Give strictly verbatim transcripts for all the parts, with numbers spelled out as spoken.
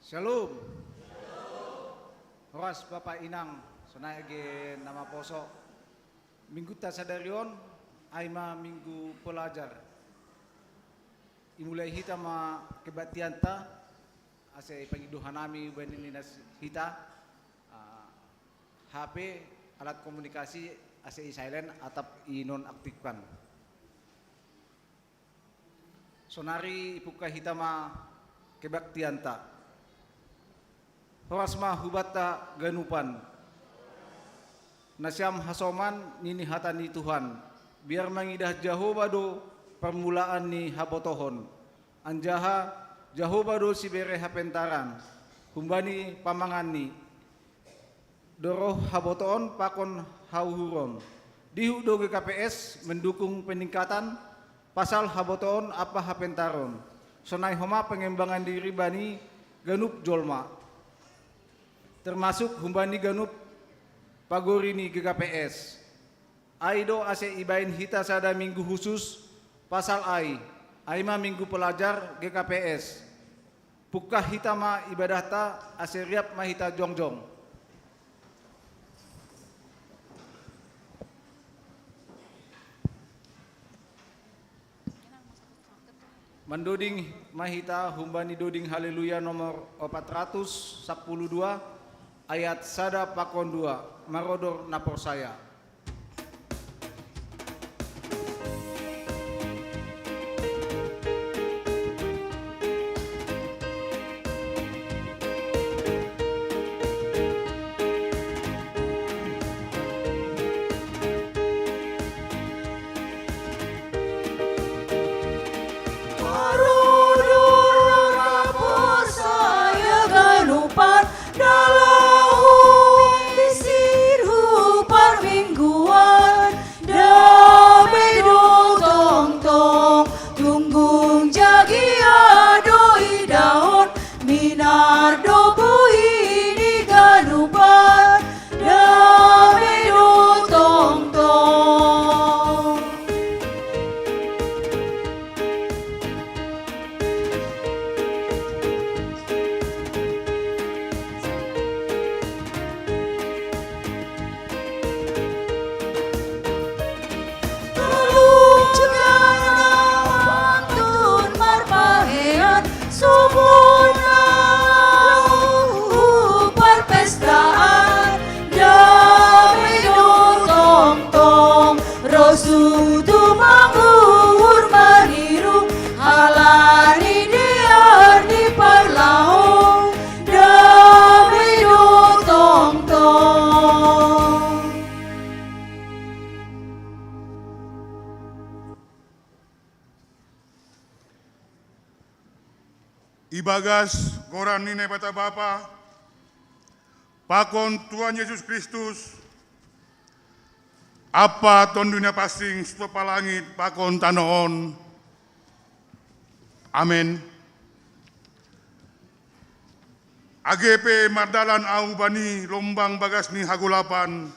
Shalom. Horas Bapa Inang, sonai age na maposo. Mingguta sadari on, ai ma minggu pelajar. Imulai hita ma kebaktianta, ase ipangido hanami bahen ni nas hita, ah, H P, alat komunikasi, ase i-silent atap inonaktifkan. Sonari ipungka hita ma kebaktianta. Horas ma hubanta ganupan. Nasiam hasoman nini hata ni Tuhan. Biar mangidah Jahowa do permulaan ni habotohon. Anjaha Jahowa do sibere hapentaran. Humbani pamanganni do roh habotoon pakon hauhuron. Dihut do G K P S mendukung peningkatan pasal habotoon ampa hapentaron. Sonai homa pengembangan diri bani ganup jolma, termasuk humbani ganup pagori ni G K P S. Ai do ase ibahen hita sada minggu husus pasal ai, ai ma minggu pelajar G K P S. Pungka hita ma ibadahta, ase riap ma hita jongjong. Mandoding ma hita humbani doding Haleluya nomor opat ratus sapuluh dua, ayat sada pakon dua, marodor na porsaya. Dalam isi parmingguan, dame do tongtong, tunggung jagia do idahon, minar do buhi ni ganupan, dame do tongtong. Pantun marpahean, sumuna hu parpestaan, dame do tongtong, rosu tu manguhur maniru, halani dear ni parlahou, dame do tongtong. Ibagas goran ni Naibata Bapa, pakon Tuhan Jesus Kristus, Ampa Tonduy Napansing, sitop langit pakon tano on. Amen. Age pe mardalan ahu bani lombang bagas ni hagolapan,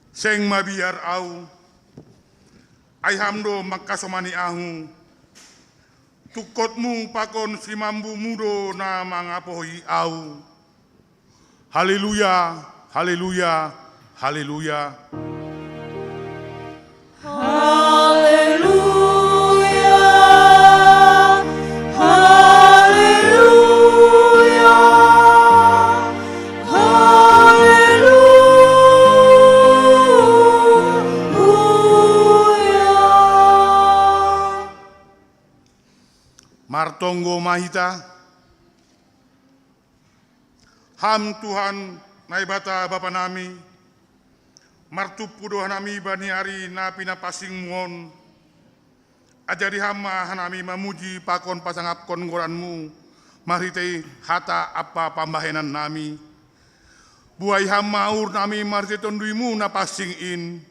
seng mabiar ahu. Ai Ham do mangkasomani ahu. Tungkotmu pakon simambumu do na mangapohi ahu. Haleluya, haleluya, haleluya. Haleluya, haleluya, haleluya. Martonggo ma hita. Ham Tuhan Naibata Bapa nami, martumpu do hanami bani ari na pinapansingmu on. Ajari Ham ma hanami mamuji pakon pasangapkon goranmu marhitei hata ampa pambahenan nami. Buhai Ham ma uhur nami marhitei Tonduymu na pansing in,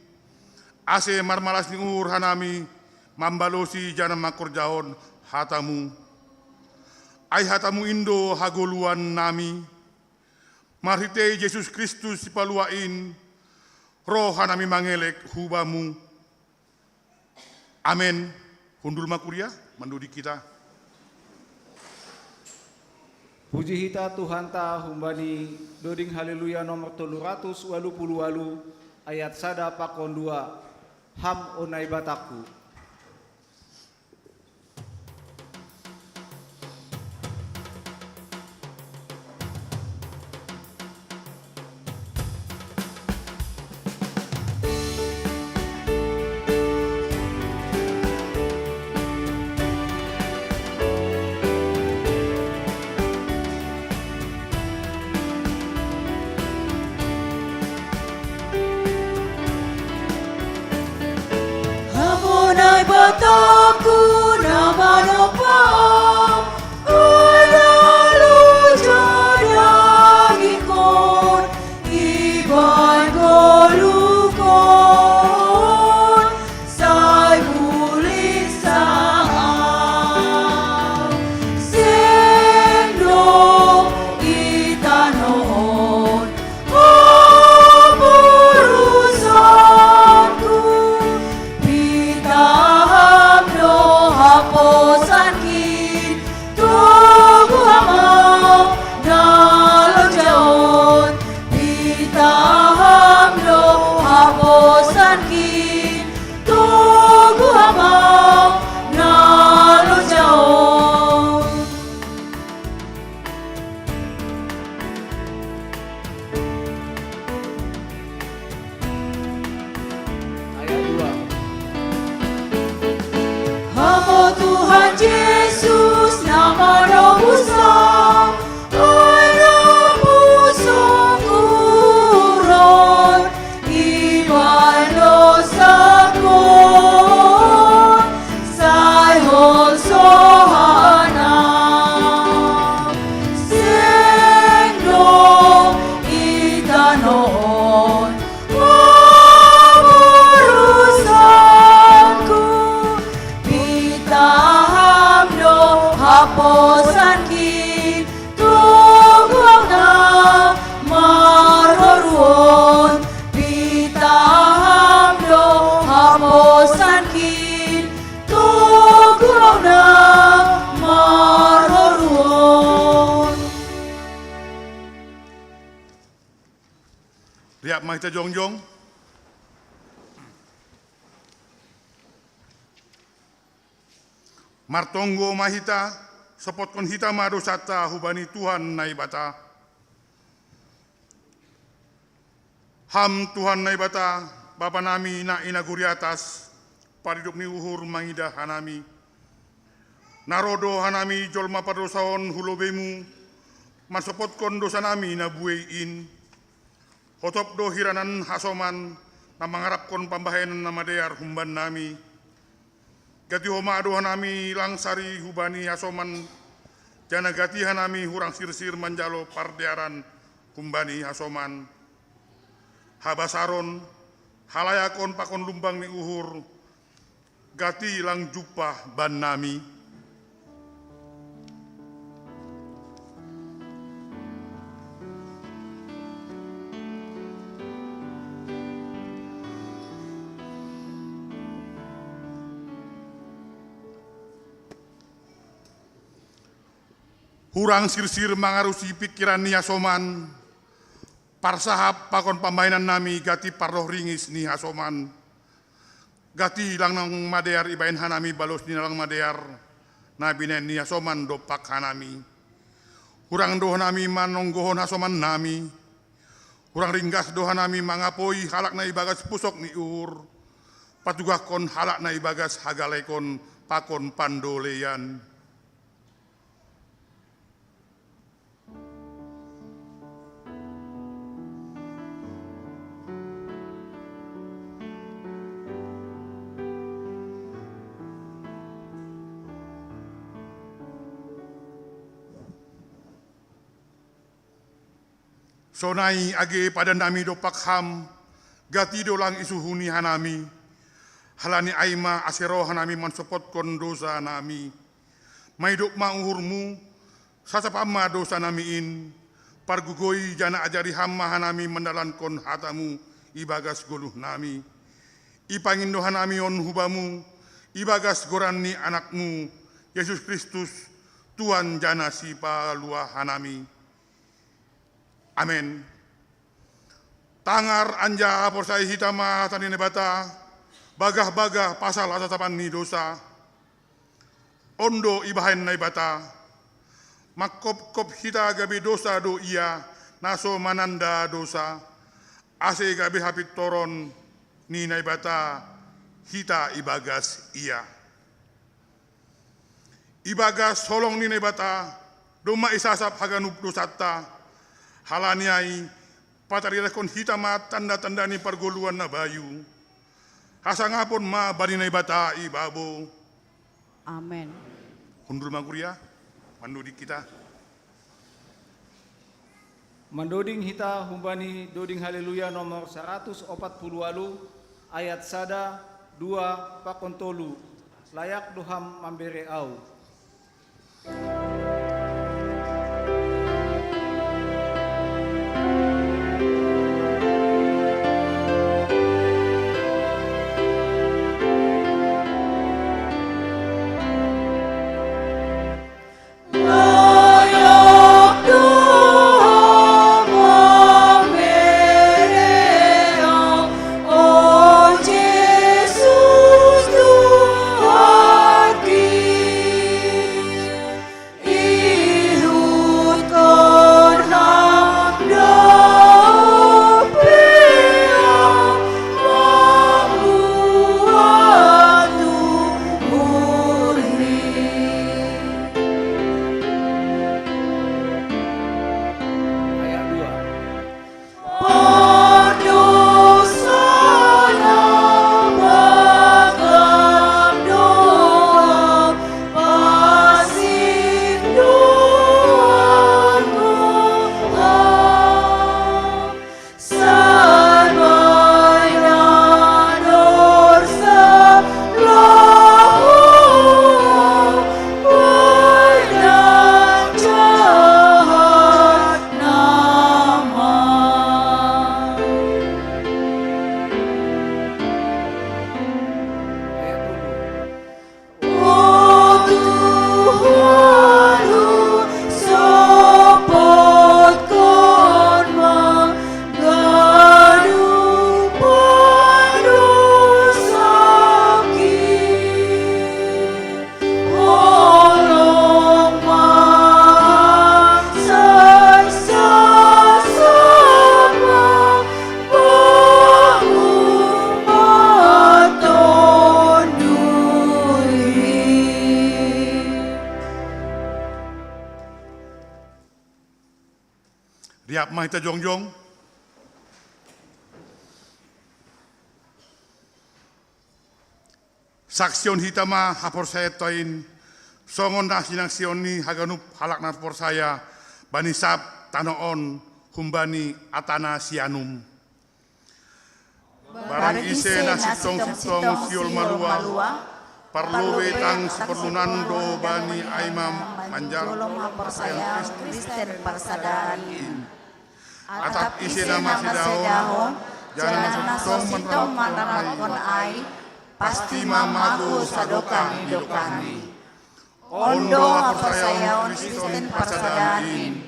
ase marmalas ni uhur hanami mambalosi janah mangkorjahon hatamu. Ai hatamu in do hagoluan nami. Marhitei Jesus Kristus Sipalua in, roh hanami mangelek hu Bamu. Amen. Hundul ma kuria, mandoding hita. Puji hita Tuhanta humbani doding Haleluya nomor tolu ratus walu puluh walu, ayat sada pakon dua. Ham o Naibataku. Ham o Naibataku na manompa au, ala loja dagingkon ibaen goluhkon, sai bulih sa au. Seng dong i tanoh on haporusonku, pitah Ham do haposankin, toguh Ham au na loja on, pitah Ham do haposankin, toguh Ham au na loja on. Ayat dua. Ham o Tuhan Jesus na manobusa, ai na pusok uhur ibaen dousakon, sai holso Ham. Seng dong i tanoh on haporusonku, pitah Ham do haposankin, toguh Ham na marorot on, pitah Ham do haposankin, toguh Ham na marorot on. Riap ma hita jongjong. Martonggo ma hita, sopotkon hita ma dousanta hubani Tuhan Naibata. Ham Tuhan Naibata, Bapa nami na i nagori atas, paridop ni uhur mangidah hanami. Na ro do hanami jolma pardousa on hu lobei-Mu, mansopotkon dousa nami na buei in. Hotop do hiranan hasoman, na mangarapkon pambahenan na madear humbannami. Gati Ho ma do hanami lang sari hubani hasoman, janah gati hanami hurang sirsir manjalo pardearan humbani hasoman. Habasaron, halayakon pakon lumbang ni uhur, gati lang jumpah bannami. Hurang sirsir mangarusi pingkiran ni hasoman, parsahap pakon pambahenan nami gati parroh ringis ni hasoman. Gati lang madear ibaen hanami balos ni na lang madear, na binahen ni hasoman dompak hanami. Hurang do hanami manonggohon hasoman nami. Hurang ringgas do hanami mangapoi halak na ibagas pusok ni uhur, patugahkon halak na ibagas hagalekon pakon pandoleian. Sonai age padan nami dompak Ham, gati do lang isuhuni hanami. Halani ai ma ase ro hanami mansopotkon dousa nami. Maidop ma uhur-Mu, sasap Ham ma dousa nami in, pargugoi janah ajari Ham ma hanami mandalankon hata-Mu ibagas goluh nami. Ipangindo hanami on hu Bamu, ibagas goran ni Anak-Mu, Jesus Kristus, Tuhan jana sipaluahanami. Amen. Tangar anjaha porsaya hita ma hata ni Naibata, bagah-bagah pasal hatatapan ni dosa. On do ibahen Naibata, mangkopkop hita gabe dosa do Ia, na so mananda dosa, ase gabe hapintoron ni Naibata hita ibagas Ia. Ibagas holong ni Naibata domma isasap haganup dosanta. Halani ai, pataridatkon hita ma tanda-tanda ni pargoluhan na bayu. Hasangapon ma bani Naibata i babo. Amen. Hundul ma kuria, mandoding hita. Mandoding hita humbani doding Haleluya nomor saratus opat puluh walu, ayat sada, dua, pakon tolu. Layak do Ham mambere au. Riap ma hita jongjong. Saksihon hita ma haporsayaanta in, songon na sinangsihion ni haganup halak na porsaya bani sab tano on humbani Atanasianum. Barang ise na sintong-sintong sihol malua, parlobei tang siporlunan do bani ai ma manjalo haporsayaon Kristen parsadaan in. Atap ise na marsadaon, janah na so sintong manrapot ai, pasti ma mago sadokah ni dokahni. On do haporsayaon Kristen parsadaan in,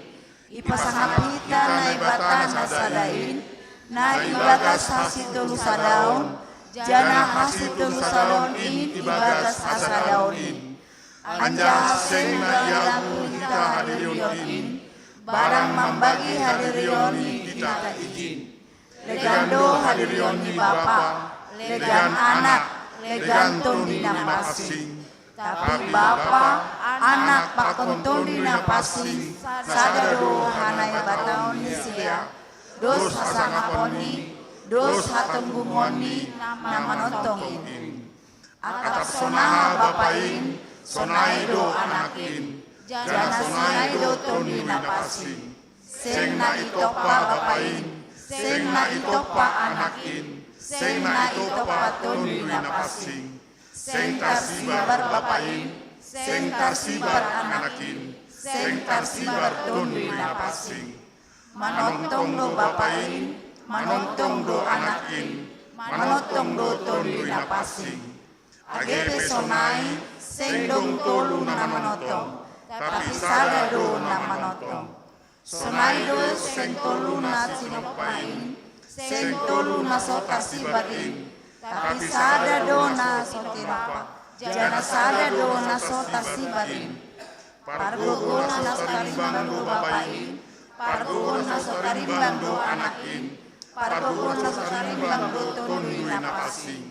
ipasangap hita Naibata na sada in, na ibagas hasitolusadaon, janah hasitolusadaon in ibagas hasadaon in. Anjaha seng na iagu hita hadirion in, barang mambagi hadirion ni hita ijin. Legan do hadirion ni Bapa, legan Anak, legan Tonduy Napansing. Tapi Bapa, Anak pakon Tonduy Napansing, sada do hanaibataon ni sidea. Dos hasangaponni, dos hatonggunganni na manongtong in. Atap sonaha Bapa in, sonai do Anak in, janah sonai do Tonduy Napansing. Seng na itompa Bapa in, seng na itompa Anak in, seng na itompa Tonduy Napansing. Seng tarsibar Bapa in, seng tarsibar Anak in, seng tarsibar Tonduy Napansing. Manongtong do Bapa in, manongtong do Anak in, manongtong do Tonduy Napansing. Age pe sonai, seng dong tolu na manongtong, tapi sada do na manongtong. Sonai do seng tolu na sinopa'in, seng tolu na so tarsibatin, tapi sada do na so tinapa, jana sada do na so tarsibatin. Pargogo na so tarimbang do Bapa'in, pargogo na so tarimbang do Anak'in, pargogo na so tarimbang do Tonduy Napansing.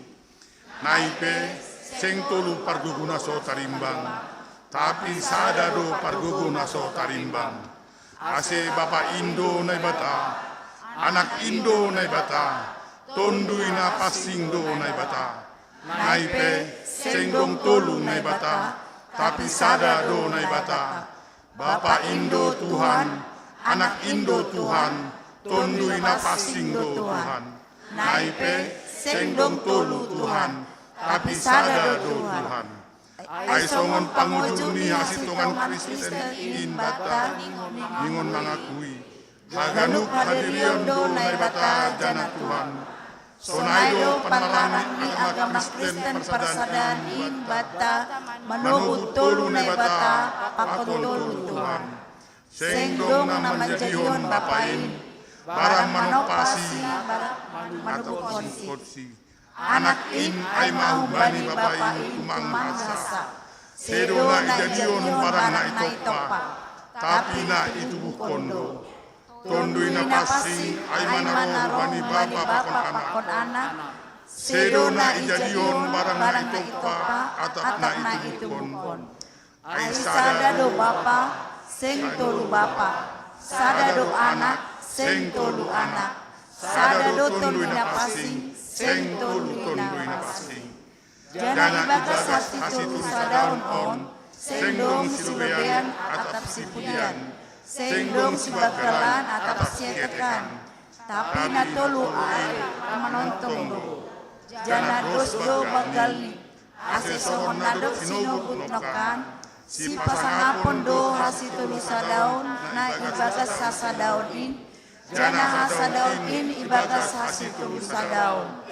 Nai pe, seng tolu pargogo na so tarimbang, tapi sada do pargogo na so tarimbang. Ase Bapa'in do Naibata, Anak'in do Naibata, Tonduy Napansing do Naibata. Nai pe, seng dong tolu Naibata, tapi sada do Naibata. Bapa'in do Tuhan, Anak'in do Tuhan, Tonduy Napansing do Tuhan. Nai pe, seng dong tolu Tuhan, tapi sada do Tuhan. Ai songon pangujur ni hasitongan Kristen in banta, ningon mangakui haganup hadirion do Naibata jana Tuhan. Sonai do panarang ni agama Kristen parsadaan in banta, manobut tolu Naibata pakon tolu Tuhan. Seng dong na manjadihon Bapa'in, barang manompasi, barang manobutkonsi. Anak'in ai ma humbani Bapa'in tumang hasa. Sedo na ijadihon barang na itompa, tapi na itubuhkon do. Tonduy Napansing ai ma na ro humbani Bapa pakon Anak. Sedo na ijadihon barang na itompa atap na itubuhkon. Ai sada do Bapa, seng tolu Bapa, sada do Anak, seng tolu Anak, sada do Tonduy Napansing, seng tolu Tonduy Napansing. Jana ibagas hasitolu sadaon on, seng dong silobean atap sipudian, seng dong sibanggalan atap sietekan, tapi na tolu ai manongtong do. Jana dos do banggalni, ase songon na dob sinobut nongkan, sipasangapon do hasitolu sadaon na ibagas hasadaon in, jana hasadaon in ibagas hasitolu sadaon.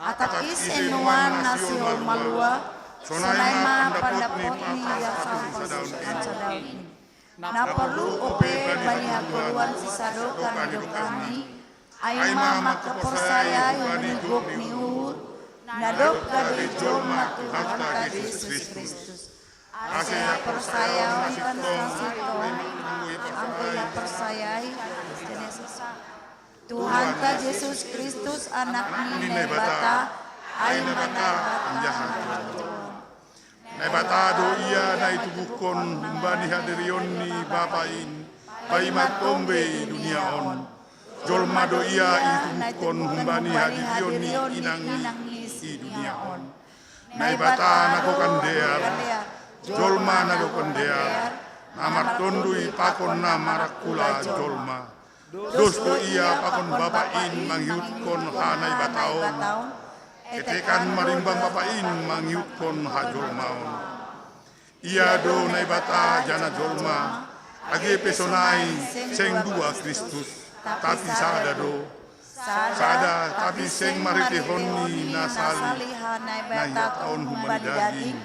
Atap ise nuan na sihol malua, sonai ma pandapot ni hasitolu sadaon in. Na porlu ope bani hangoluan sisadokan ni dokahni, ai ma mangkaporsayai humbani gok ni uhur, na dob gabe jolma Tuhanta Jesus Kristus. Ase haporsayaon na sintong, anggo ia porsayai, Tuhanta Jesus Kristus, Anak ni Naibata, ai ma Naibata manjaha hangoluan. Naibata do ia na itubuhkon humbani hadirion ni Bapa in paima tombe i dunia on. Jolma do ia itubuhkon humbani hadirion ni inang ni i dunia on. Naibata na gokan dear, jolma na gokan dear, na martonduy pakon na marangkula jolma. Dos do ia pakon Bapa in mangihuthon hanaibataon, etekan marimbang Bapa in mangihuthon hajolmaon. Ia do Naibata jana jolma, age pe sonai seng dua Kristus, tapi sada do. Sada, tapi seng marhitehon ni na sali na ihataon humbani daging,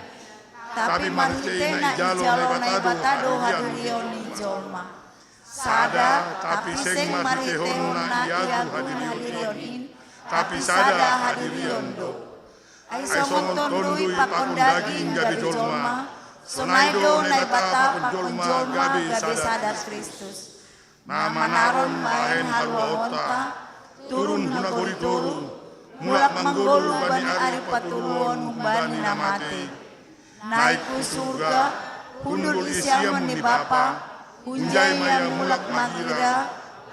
tapi marhitei na ijalo Naibata do hadirion ni jolma. Sada, tapi seng marhitehon na iagu hadirion in, tapi sada hadirion do. Ai songon tonduy pakon daging gabe jolma, sonai do Naibata pakon jolma gabe sada Kristus. Na manaron bahen haluaonta, turun hu nagori toru, mulak manggoluh bani ari patoluon humbani na mate. Naik hu surga, hundul i siamun ni Bapa, hunjai ma ia mulak magira,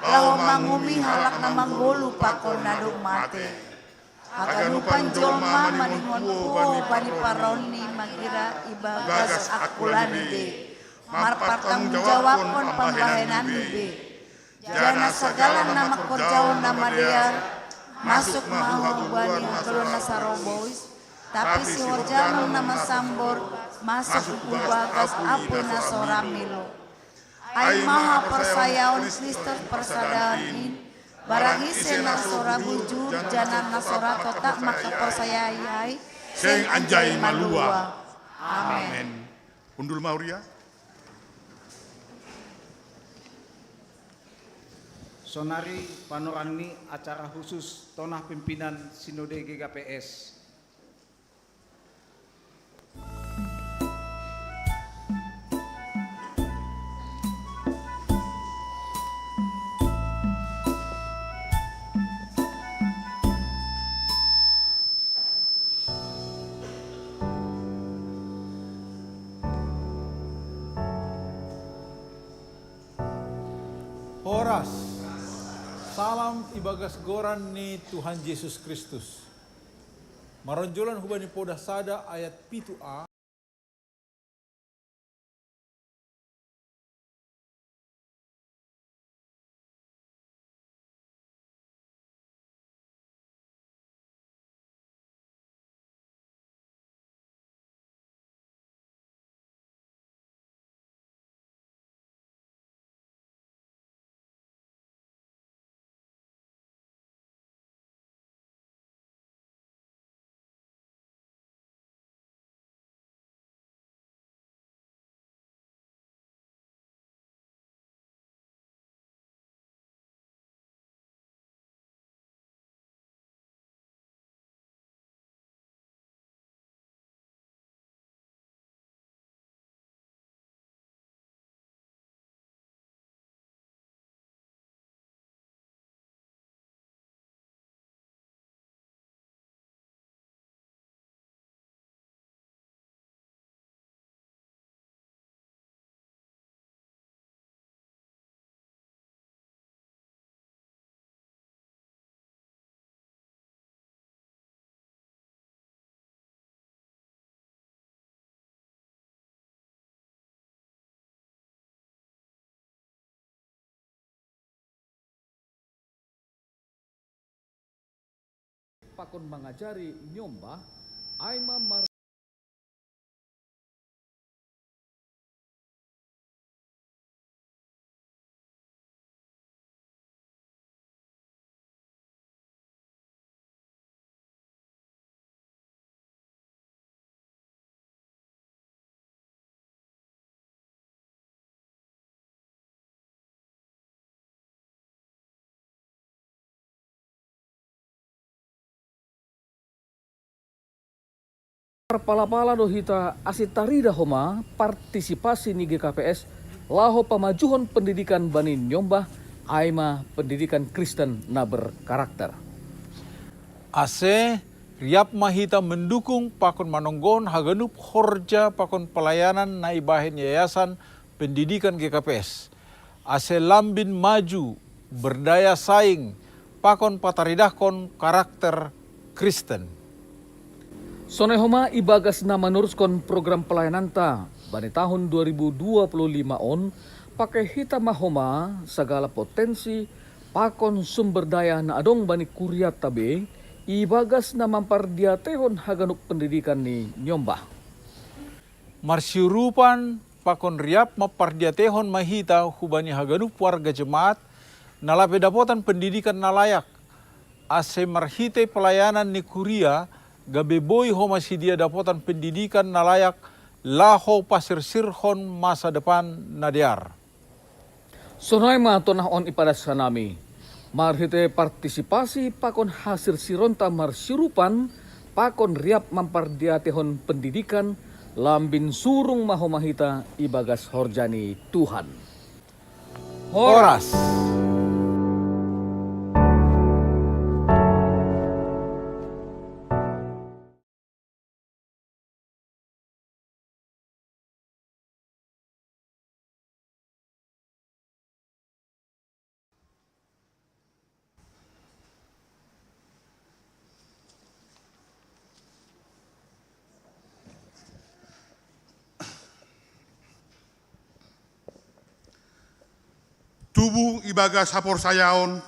laho mangumi halak na manggoluh pakon na dob mate. Haganupan jolma maningon puo bani parrohni magira ibagas angkulani be, marpartanggungjawabkon pambahenanni be. Jana sagala na mangkorjahon na madear, masuk ma hu hagoluan na so rabois, tapi sihorjahon na marsambor masuk hu bagas apui na so ra milo. Ai ma haporsayaon Kristen parsadaan in, barang ise na so ra bujur jana na so ra totap mangkaporsayai ai, seng anjai malua. Amen. Hundul ma huria. Sonari panorang ni acara khusus tonah pimpinan Sinode G K P S. Horas. Salam ibagas goran ni Tuhan Jesus Kristus. Maronjolan hubani Podah sada ayat pitu a. Pakon mangajari nyombah, ai ma mar- Parpalapala do hita ase tarida homa partisipasi ni G K P S laho pamajuhon pendidikan bani nyombah, ai ma pendidikan Kristen na berkarakter. Ase riap ma hita mendukung pakon manonggohon haganup horja pakon pelayanan na ibahen Yayasan Pendidikan G K P S, ase lambin maju, berdaya saing, pakon pataridahkon karakter Kristen. Sonai homa ibagas na manuruskon program pelayananta bani tahun dua ribu dua puluh lima on, pake hita ma homa sagala potensi pakon sumber daya na adong bani kuriata be, ibagas na mampardiatehon haganup pendidikan ni nyombah. Marsiurupan pakon riap mampardiatehon ma hita hubani haganup warga jemaat, na lape dapotan pendidikan na layak, ase marhite pelayanan ni kuria, gabe boi homa sidia dapotan pendidikan na layak, laho pasirsirhon masa depan na dear. Sonai ma tonah on ipadas hanami, marhite partisipasi pakon hasirsironta marsiurupan, pakon riap mampardiatehon pendidikan, lambin surung ma homa hita ibagas horja ni Tuhan. Horas. Tubu ibagas haporsayaon,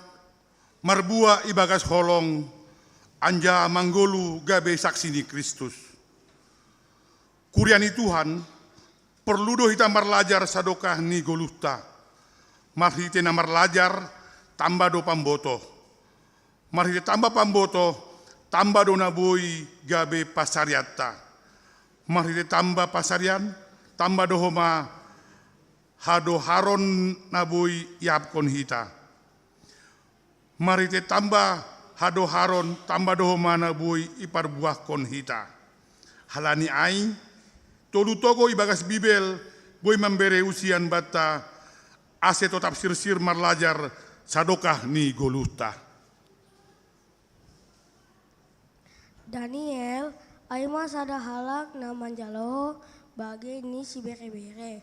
marbua ibagas holong, anjaha manggoluh gabe saksi ni Kristus. Kuria ni Tuhan, porlu do hita marlajar sadokah ni goluhta. Marhite na marlajar, tamba do pambotoh. Marhite tamba pambotoh, tamba do na boi gabe pansarianta. Marhite tamba pansarian, tamba do homa hadoharon na boi iahapkon hita. Marhite tamba hadoharon tamba dohomana boi iparbuahkon hita. Halani ai, tolu togo ibagas Bibel boi mambere usian banta, ase totap sirsir marlajar sadokah ni goluhta. Daniel, ai ma sada halak na manjalo bage ni siberebere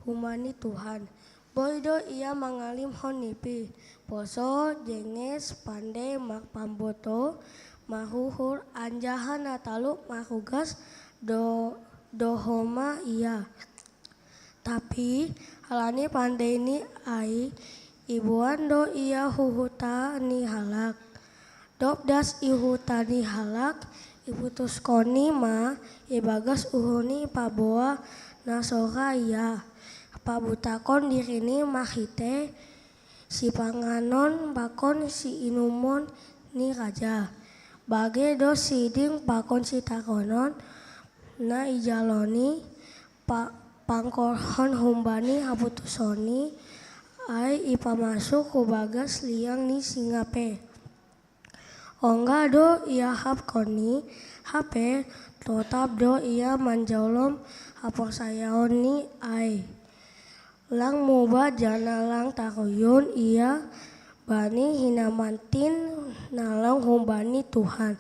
humbani Tuhan. Boi do ia mangalimhon nipi, poso, jenges, pande, marpamboto, maruhur, anjaha na talu marugas do, do homa ia. Tapi halani pandeini ai, iboan do ia hu huta ni halak. Dob das i huta ni halak, iputuskonni ma ibagas uhurni paboa na sora ia, pabutakon dirini marhite sipanganon pakon siinumon ni raja. Bage do siding pakon sitaronon na ijaloni, pa, pangkorhon humbani haputusonni ai ipamasuk hu bagas liang ni singa pe. Ongga do iahapkonni, hape totap do ia manjolom haporsayaonni ai. Lang muba janah lang taruyun ia bani hinamantin na lang humbani Tuhan.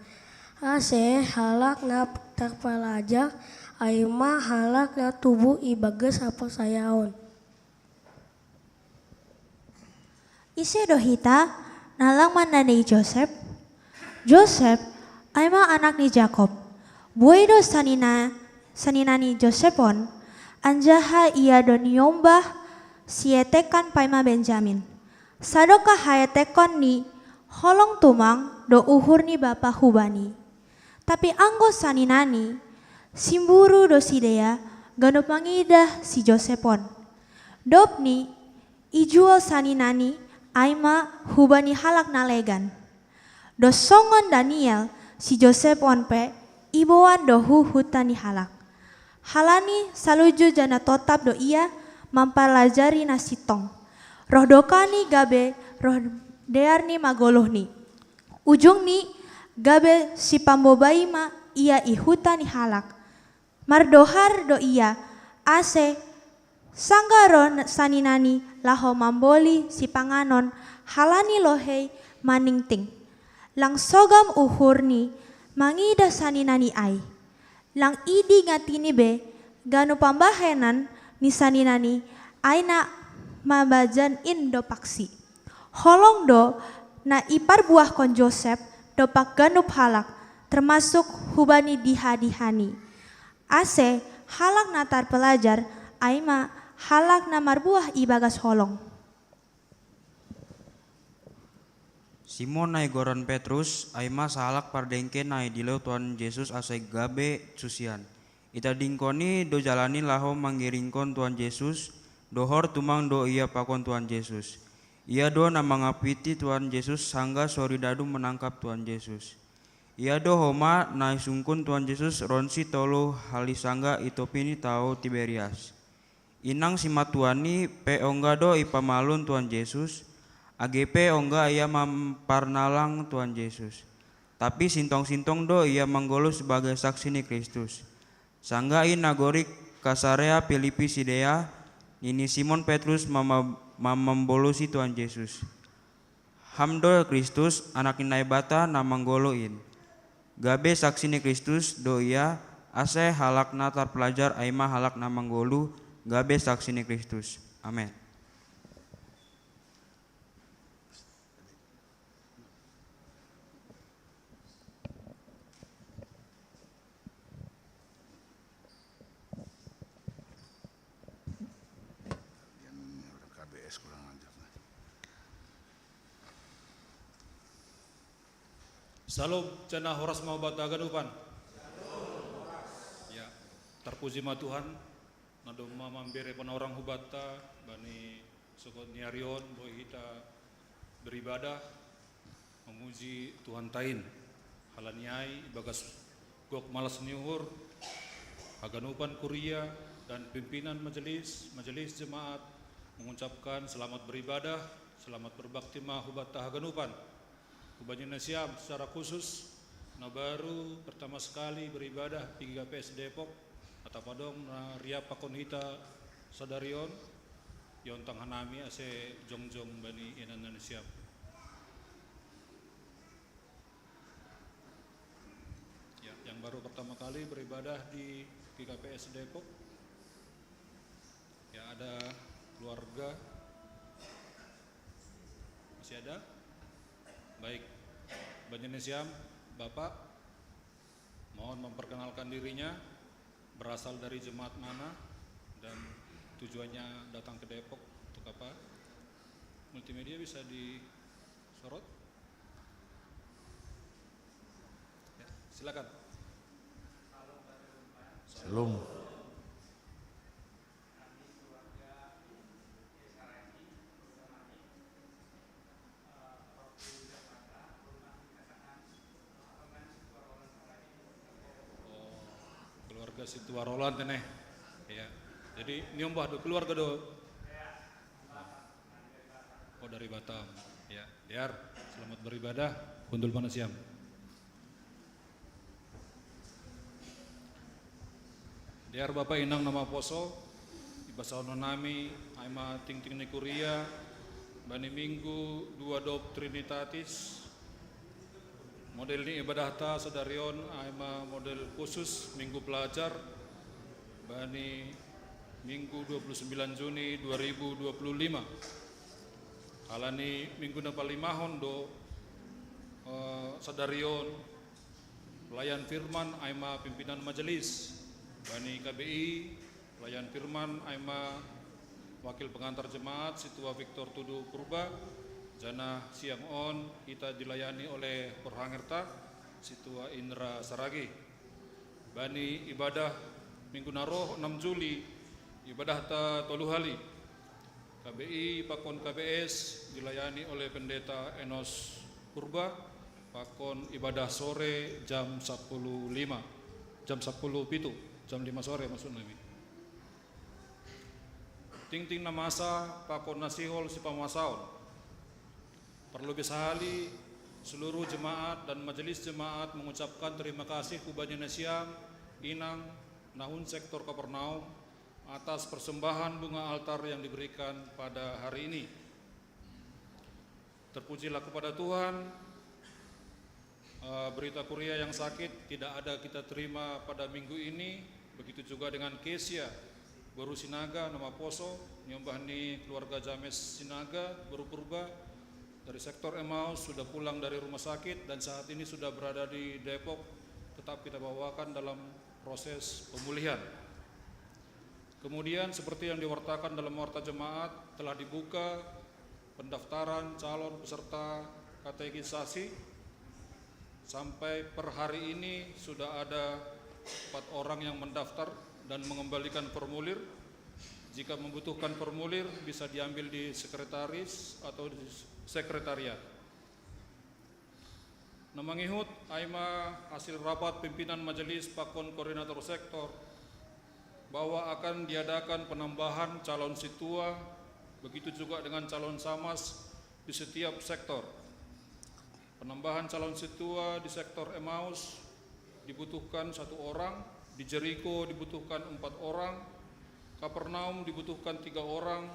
Ase halak na tarpalajar ai ma halak na tubuh ibagas haporsayaon. Ise do hita na lang mandandei Josep? Josep ai ma anak ni Jakob. Buei do sanina, sanina ni Josep on, anjaha ia do niombah sietekan paima Benjamin. Sadokah haetekon ni holong tumang do uhur ni bapa hubani. Tapi anggo saninani, simburu do sidea ganup mangidah si Josep on. Dobni ijual saninani ai ma hubani halak na legan. Dos songon Daniel, si Josep on pe iboan do hu huta ni halak. Halani saluju janah totap do ia mamparlajari na sintong. Roh dokani gabe roh dearni magoluhni. Ujungni gabe sipambobai ma ia i huta ni halak. Mardohar do ia, ase sangga ro saninani laho mamboli sipanganon halani lohei maningting. Lang sogam uhurni mangidah saninani ai. Lang idingatini be ganup pambahenan ni saninani ai na mabajan in do paksi. Holong do na iparbuahkon Josep dompak ganup halak, termasuk hubani dihadihani. Ase halak na tarpelajar ai ma halak na marbuah ibagas holong. Simon na igoran Petrus ai ma sahalak pardengke na idilo Tuhan Jesus ase gabe susian. Itadingkon i do jalani laho mangiringkon Tuhan Jesus, dohor tumang do ia pakon Tuhan Jesus. Ia do na mangapiti Tuhan Jesus sangga soridadu manangkap Tuhan Jesus. Ia do homa na isungkun Tuhan Jesus ronsi tolu hali sangga i topi ni tao Tiberias. Inang simatuanni pe ongga do ipamalun Tuhan Jesus, age pe ongga ia mamparnalang Tuhan Jesus. Tapi sintong-sintong do ia manggoluh sebagai saksi ni Kristus. Sangga i nagori Kasarea Pilipi sidea, nini Simon Petrus mamambolusi Tuhan Jesus. Ham do Kristus, Anak ni Naibata na manggoluh in. Gabe saksi ni Kristus do ia, ase halak na tarpelajar ai ma halak na manggoluh gabe saksi ni Kristus. Amen. Salom, janah horas ma hubanta haganupan. Ya, tarpuji ma Tuhan, na domma mambere panaurang hubanta bani sogod ni ari on boi hita beribadah, memuji Tuhanta in. Halani ai ibagas gok malas ni uhur, haganupan kuria dan pimpinan majelis, majelis jemaat mengucapkan selamat beribadah, selamat berbakti ma hubanta haganupan. Banyuwangi Siam secara khusus, na baru pertama sekali beribadah di G K P S Depok, atau padong na riap pakon hita sadarion, yontang hanami ase jongjong bani inan-inan Siam. Ya, yang baru pertama kali beribadah di G K P S Depok. Ya, ada keluarga. Masih ada? Baik. Banyuwangi Siam, Bapak, mohon memperkenalkan dirinya, berasal dari jemaat mana, dan tujuannya datang ke Depok untuk apa? Multimedia bisa disorot? Ya, silakan. Shalom. Oh, keluarga Situa Roland ini. Ya. Jadi niombah do keluarga do. Oh, dari Batam. Ya, Diar, selamat beribadah. Hundul mana Siam. Diar Bapa Inang na maposo, ibasaon nami ai ma tingting ni kuria, bani Minggu dua dob Trinitatis, model ni ibadahta sadarion ai ma model khusus Minggu Pelajar, bani Minggu dua puluh sembilan Juni dua ribu dua puluh lima. Alani Minggu na palimahon do, eh, sadarion, pelayan firman ai ma pimpinan majelis. Bani K B I, pelayan firman ai ma wakil pengantar jemaat Situa Victor Tudu Purba, janah siang on hita dilayani oleh porhangerta, Situa Indra Saragi. Bani ibadah Minggu na roh, enam Juli, ibadahta tolu hali. K B I pakon K B S dilayani oleh Pendeta Enos Purba, pakon ibadah sore jam sapuluh lima, jam sapuluh pitu, jam lima sore maksud nami. Tingting na masa pakon na sihol sipamasaon. Parlobei sahali, seluruh jemaat dan majelis jemaat mengucapkan terima kasih hu Banyuwangi Siam, Inang, na hun sektor Kapernaum, atas persembahan bunga altar yang diberikan pada hari ini. Terpujilah kepada Tuhan, eh, berita kuria yang sakit tidak ada kita terima pada minggu ini, begitu juga dengan Kesia, boru Sinaga na maposo, niombah ni keluarga James Sinaga, boru Purba, dari sektor Emmaus, sudah pulang dari rumah sakit dan saat ini sudah berada di Depok, tetap kita bawakan dalam proses pemulihan. Kemudian, seperti yang diwartakan dalam warta jemaat, telah dibuka pendaftaran calon peserta katekisasi. Sampai per hari ini sudah ada empat orang yang mendaftar dan mengembalikan formulir. Jika membutuhkan formulir, bisa diambil di sekretaris atau di sekretariat. Na mangihut ai ma hasil rapat pimpinan majelis pakon koordinator sektor, bahwa akan diadakan penambahan calon situa, begitu juga dengan calon samas di setiap sektor. Penambahan calon situa di sektor Emmaus dibutuhkan satu orang, di Jeriko dibutuhkan empat orang, Kapernaum dibutuhkan tiga orang,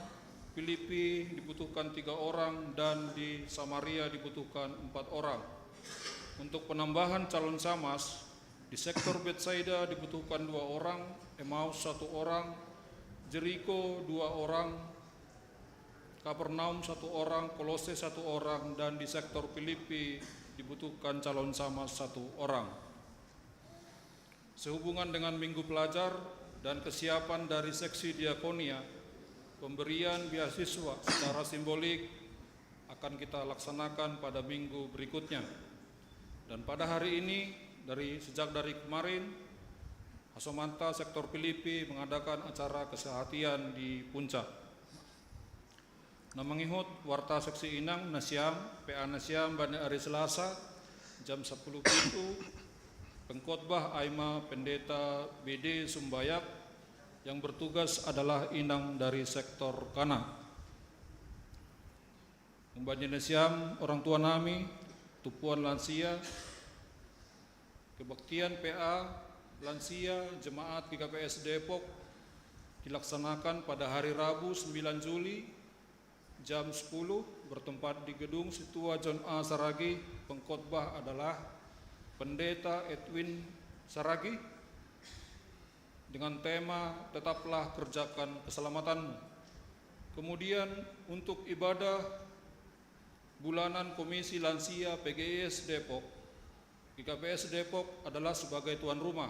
Filipi dibutuhkan tiga orang, dan di Samaria dibutuhkan empat orang. Untuk penambahan calon samas, di sektor Betsaida dibutuhkan dua orang, Emmaus satu orang, Jeriko dua orang, Kapernaum satu orang, Kolose satu orang, dan di sektor Filipi dibutuhkan calon samas satu orang. Sehubungan dengan Minggu Pelajar dan kesiapan dari seksi diakonia, pemberian beasiswa secara simbolik akan kita laksanakan pada minggu berikutnya. Dan pada hari ini, dari, sejak dari kemarin, Hasomanta sektor Filipi mengadakan acara kesehatian di Puncak. Na mangihut warta seksi inang na Siam, P A na Siam bani ari Selasa, jam sapuluh pitu, pengkhotbah ai ma Pendeta B D Sumbayak, yang bertugas adalah inang dari sektor Kana. Banyuwangi Siam, orang tua nami, Tumpuan Lansia, kebaktian P A lansia Jemaat G K P S Depok dilaksanakan pada hari Rabu, sembilan Juli, jam sepuluh, bertempat di Gedung Situa John A Saragih. Pengkhotbah adalah Pendeta Edwin Saragih, dengan tema "Tetaplah Kerjakan Keselamatanmu". Kemudian, untuk ibadah bulanan Komisi Lansia P G I S Depok, G K P S Depok adalah sebagai tuan rumah,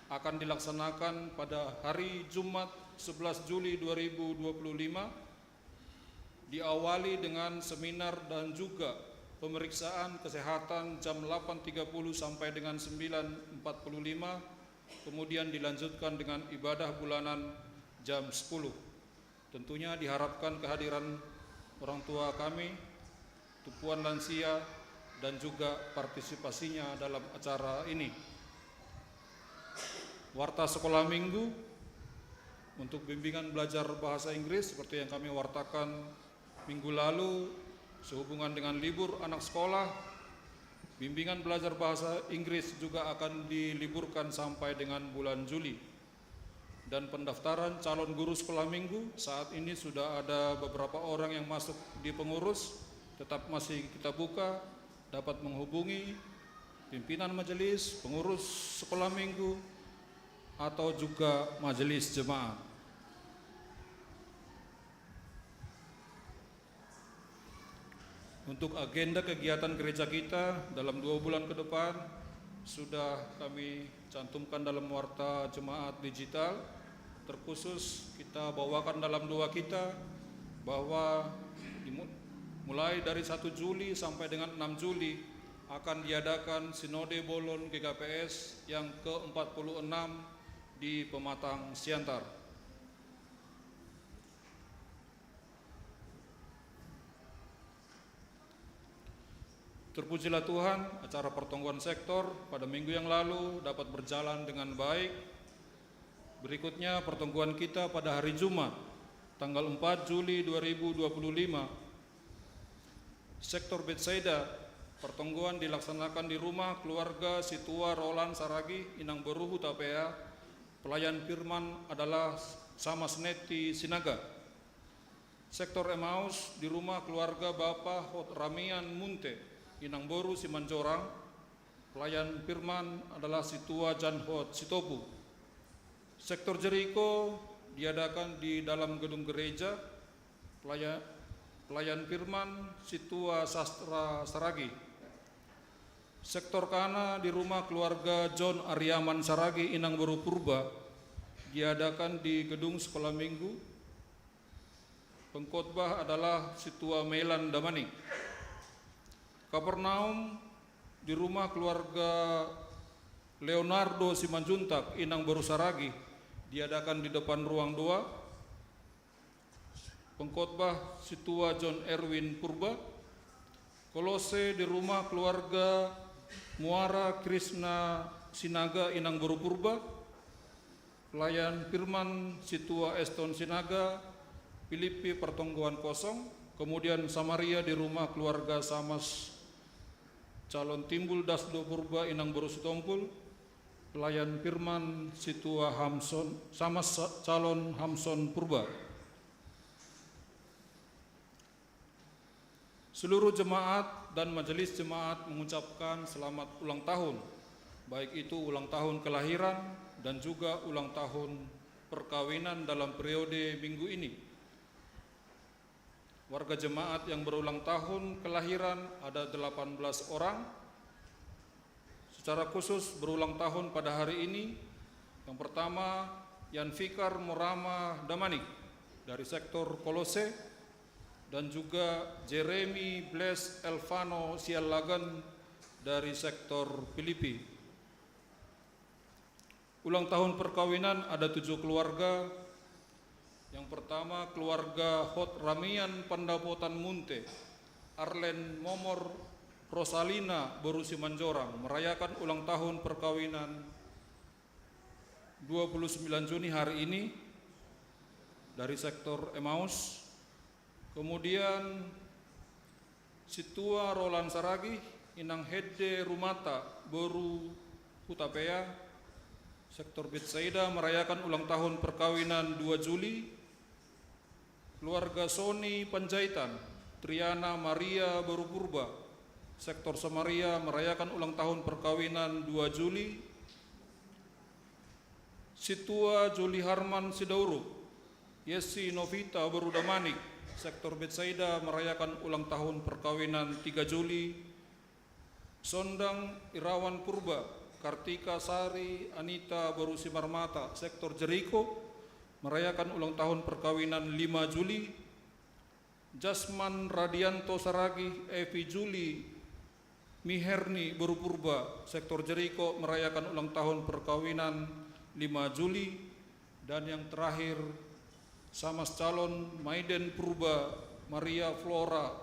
akan dilaksanakan pada hari Jumat, sebelas Juli dua ribu dua puluh lima, diawali dengan seminar dan juga pemeriksaan kesehatan jam delapan tiga puluh sampai dengan sembilan empat puluh lima, kemudian dilanjutkan dengan ibadah bulanan jam sepuluh. Tentunya diharapkan kehadiran orang tua kami, tumpuan lansia, dan juga partisipasinya dalam acara ini. Warta sekolah minggu untuk bimbingan belajar bahasa Inggris, seperti yang kami wartakan minggu lalu, sehubungan dengan libur anak sekolah, bimbingan belajar bahasa Inggris juga akan diliburkan sampai dengan bulan Juli. Dan pendaftaran calon guru sekolah minggu, saat ini sudah ada beberapa orang yang masuk di pengurus, tetap masih kita buka, dapat menghubungi pimpinan majelis, pengurus sekolah minggu, atau juga majelis jemaat. Untuk agenda kegiatan gereja kita dalam dua bulan ke depan sudah kami cantumkan dalam warta jemaat digital. Terkhusus, kita bawakan dalam doa kita bahwa dimu-, mulai dari satu Juli sampai dengan enam Juli akan diadakan Sinode Bolon G K P S yang keempat puluh enam di Pematang Siantar. Terpujilah Tuhan, acara pertemuan sektor pada minggu yang lalu dapat berjalan dengan baik. Berikutnya, pertemuan kita pada hari Jumat, tanggal empat Juli dua ribu dua puluh lima. Sektor Bethsaida, pertemuan dilaksanakan di rumah keluarga Situa Roland Saragih, Inang Beru, Hutapea. Pelayan firman adalah Sama Seneti Sinaga. Sektor Emmaus di rumah keluarga Bapa Hot Ramian Munte, Inang Boru, Simanjorang. Pelayan firman adalah Situa Jan Hot Sitopu. Sektor Jeriko diadakan di dalam gedung gereja. Pelaya-, pelayan firman Situa Sastra Saragih. Sektor Kana di rumah keluarga John Ariaman Saragih, Inang Boru, Purba, diadakan di gedung sekolah minggu. Pengkhotbah adalah Situa Melan Damanik. Kapernaum di rumah keluarga Leonardo Simanjuntak, Inang Boru Saragih, diadakan di depan ruang doa. Pengkhotbah Situa John Erwin Purba. Kolose di rumah keluarga Muara Krishna Sinaga, Inang Boru, Purba. Pelayan firman Situa Eston Sinaga. Filipi pertonggoan kosong. Kemudian Samaria di rumah keluarga Samas calon Timbul Dasdo, Purba, Inang Boru, Sitompul. Pelayan firman Situa Hamson, Samas sa-, calon Hamson, Purba. Seluruh jemaat dan majelis jemaat mengucapkan selamat ulang tahun, baik itu ulang tahun kelahiran dan juga ulang tahun perkawinan dalam periode minggu ini. Warga jemaat yang berulang tahun kelahiran ada delapan belas orang. Secara khusus berulang tahun pada hari ini, yang pertama, Yan Fikar Morama Damanik dari sektor Kolose, dan juga Jeremy Bless Elvano Sialagan dari sektor Filipi. Ulang tahun perkawinan ada tujuh keluarga. Yang pertama, keluarga Hot Ramian Pandapotan Munte, Arlen Momor, Rosalina Boru, Simanjorang, merayakan ulang tahun perkawinan dua puluh sembilan Juni, hari ini, dari sektor Emmaus. Kemudian Situa Roland Saragih, Inang Hedde Rumata, Boru Hutapea, Sektor Betsaida, merayakan ulang tahun perkawinan dua Juli. Keluarga Sony Panjaitan, Triana Maria Boru Purba, Sektor Samaria, merayakan ulang tahun perkawinan dua Juli. Situa Juli Harman Sidauruk, Yesi Novita Boru Damanik, Sektor Betsaida, merayakan ulang tahun perkawinan tiga Juli. Sondang Irawan Purba, Kartika Sari Anita Boru Simarmata, Sektor Jeriko, merayakan ulang tahun perkawinan lima Juli. Jasman Radianto Saragih, Evi Juli Miherni Boru Purba, Sektor Jeriko, merayakan ulang tahun perkawinan lima Juli. Dan yang terakhir, Samas Calon Maiden Purba, Maria Flora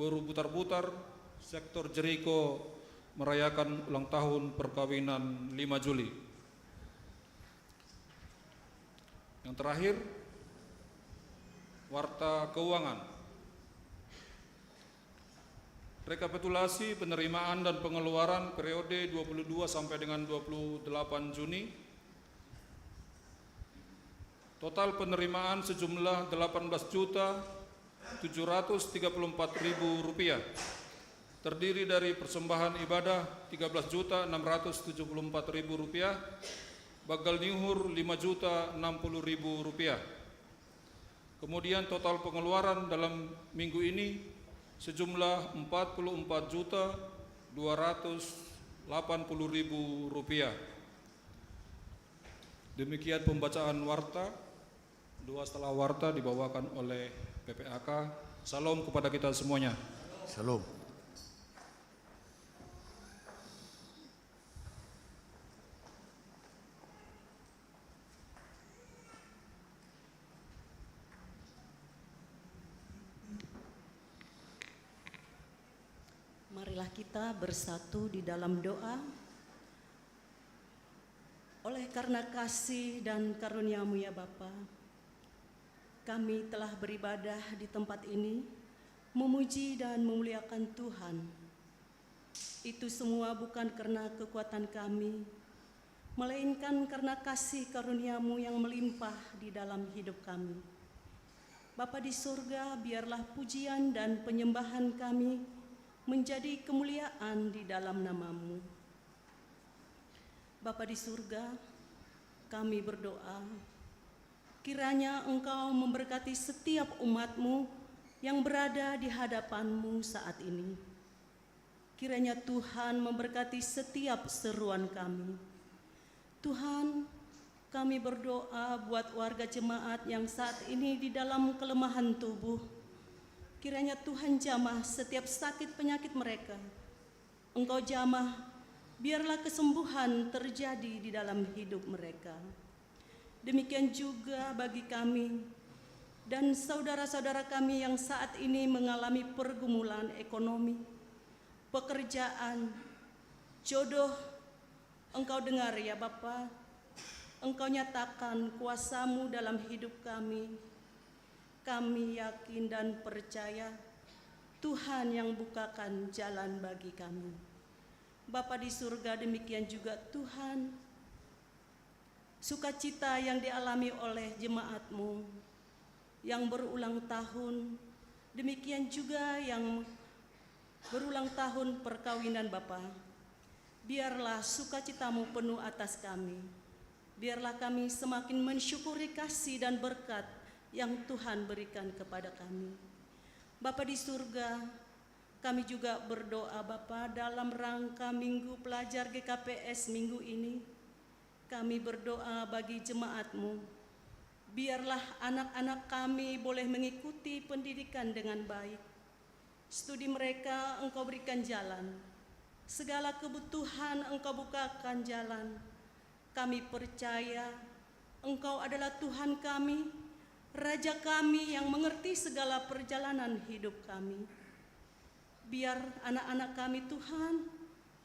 Boru Butar-Butar, Sektor Jeriko, merayakan ulang tahun perkawinan lima Juli. Yang terakhir, warta keuangan. Rekapitulasi penerimaan dan pengeluaran periode dua puluh dua sampai dengan dua puluh delapan Juni. Total penerimaan sejumlah delapan belas juta tujuh ratus tiga puluh empat ribu rupiah. Terdiri dari persembahan ibadah tiga belas juta enam ratus tujuh puluh empat ribu rupiah, bagal nyuhur lima juta enam puluh ribu rupiah. Kemudian total pengeluaran dalam minggu ini sejumlah empat puluh empat juta dua ratus delapan puluh ribu rupiah. Demikian pembacaan warta. Dua setelah warta dibawakan oleh P P A K. Salam kepada kita semuanya. Salam. Marilah kita bersatu di dalam doa. Oleh karena kasih dan karunia-Mu ya Bapa, kami telah beribadah di tempat ini, memuji dan memuliakan Tuhan. Itu semua bukan karena kekuatan kami, melainkan karena kasih karunia-Mu yang melimpah di dalam hidup kami. Bapa di surga, biarlah pujian dan penyembahan kami menjadi kemuliaan di dalam nama-Mu. Bapa di surga, kami berdoa, kiranya Engkau memberkati setiap umat-Mu yang berada di hadapan-Mu saat ini. Kiranya Tuhan memberkati setiap seruan kami. Tuhan, kami berdoa buat warga jemaat yang saat ini di dalam kelemahan tubuh. Kiranya Tuhan jamah setiap sakit penyakit mereka. Engkau jamah, biarlah kesembuhan terjadi di dalam hidup mereka. Demikian juga bagi kami dan saudara-saudara kami yang saat ini mengalami pergumulan ekonomi, pekerjaan, jodoh. Engkau dengar ya Bapa, Engkau nyatakan kuasa-Mu dalam hidup kami. Kami yakin dan percaya Tuhan yang bukakan jalan bagi kami. Bapa di surga, demikian juga Tuhan, sukacita yang dialami oleh jemaat-Mu yang berulang tahun, demikian juga yang berulang tahun perkawinan Bapa. Biarlah sukacita-Mu penuh atas kami. Biarlah kami semakin mensyukuri kasih dan berkat yang Tuhan berikan kepada kami. Bapa di surga, kami juga berdoa Bapa dalam rangka Minggu Pelajar G K P S minggu ini. Kami berdoa bagi jemaat-Mu. Biarlah anak-anak kami boleh mengikuti pendidikan dengan baik. Studi mereka Engkau berikan jalan. Segala kebutuhan Engkau bukakan jalan. Kami percaya Engkau adalah Tuhan kami, Raja kami yang mengerti segala perjalanan hidup kami. Biar anak-anak kami Tuhan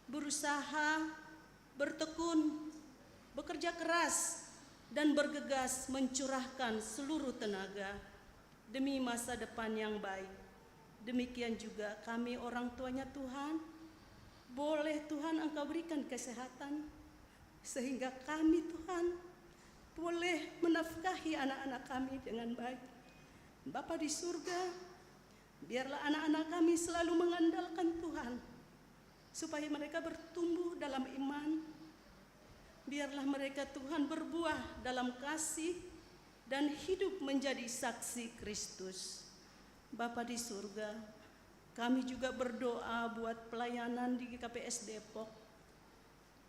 berusaha, bertekun, bekerja keras, dan bergegas mencurahkan seluruh tenaga demi masa depan yang baik. Demikian juga kami orang tuanya Tuhan, Boleh Tuhan Engkau berikan kesehatan, sehingga kami, Tuhan, boleh menafkahi anak-anak kami dengan baik. Bapa di surga, biarlah anak-anak kami selalu mengandalkan Tuhan, supaya mereka bertumbuh dalam iman. Biarlah mereka, Tuhan, berbuah dalam kasih dan hidup menjadi saksi Kristus. Bapa di surga, kami juga berdoa buat pelayanan di G K P S Depok.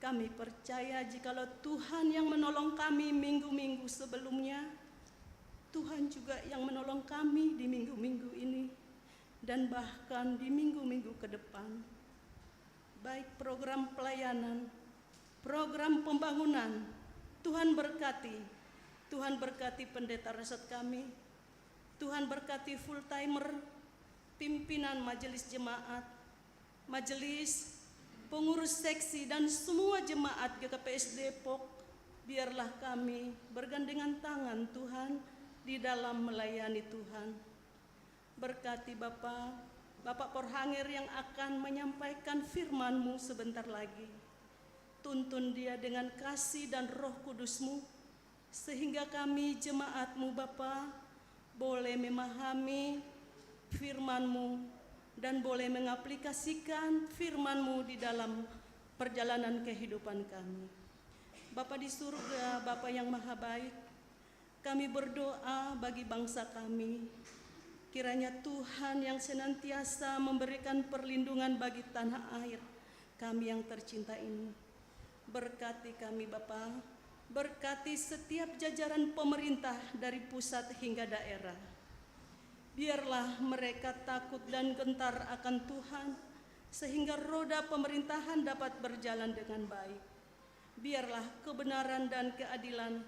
Kami percaya jikalau Tuhan yang menolong kami minggu-minggu sebelumnya, Tuhan juga yang menolong kami di minggu-minggu ini, dan bahkan di minggu-minggu ke depan. Baik program pelayanan, program pembangunan, Tuhan berkati. Tuhan berkati pendeta resort kami. Tuhan berkati full timer, pimpinan majelis jemaat, majelis, pengurus seksi, dan semua jemaat G K P S Depok. Biarlah kami bergandengan tangan, Tuhan, di dalam melayani Tuhan. Berkati Bapa, Bapak Porhanger yang akan menyampaikan firman-Mu sebentar lagi. Tuntun dia dengan kasih dan Roh Kudus-Mu, sehingga kami, jemaat-Mu, Bapa, boleh memahami firman-Mu dan boleh mengaplikasikan firman-Mu di dalam perjalanan kehidupan kami. Bapa di surga, Bapa yang maha baik, kami berdoa bagi bangsa kami. Kiranya Tuhan yang senantiasa memberikan perlindungan bagi tanah air kami yang tercinta ini. Berkati kami, Bapa. Berkati setiap jajaran pemerintah dari pusat hingga daerah. Biarlah mereka takut dan gentar akan Tuhan, sehingga roda pemerintahan dapat berjalan dengan baik. Biarlah kebenaran dan keadilan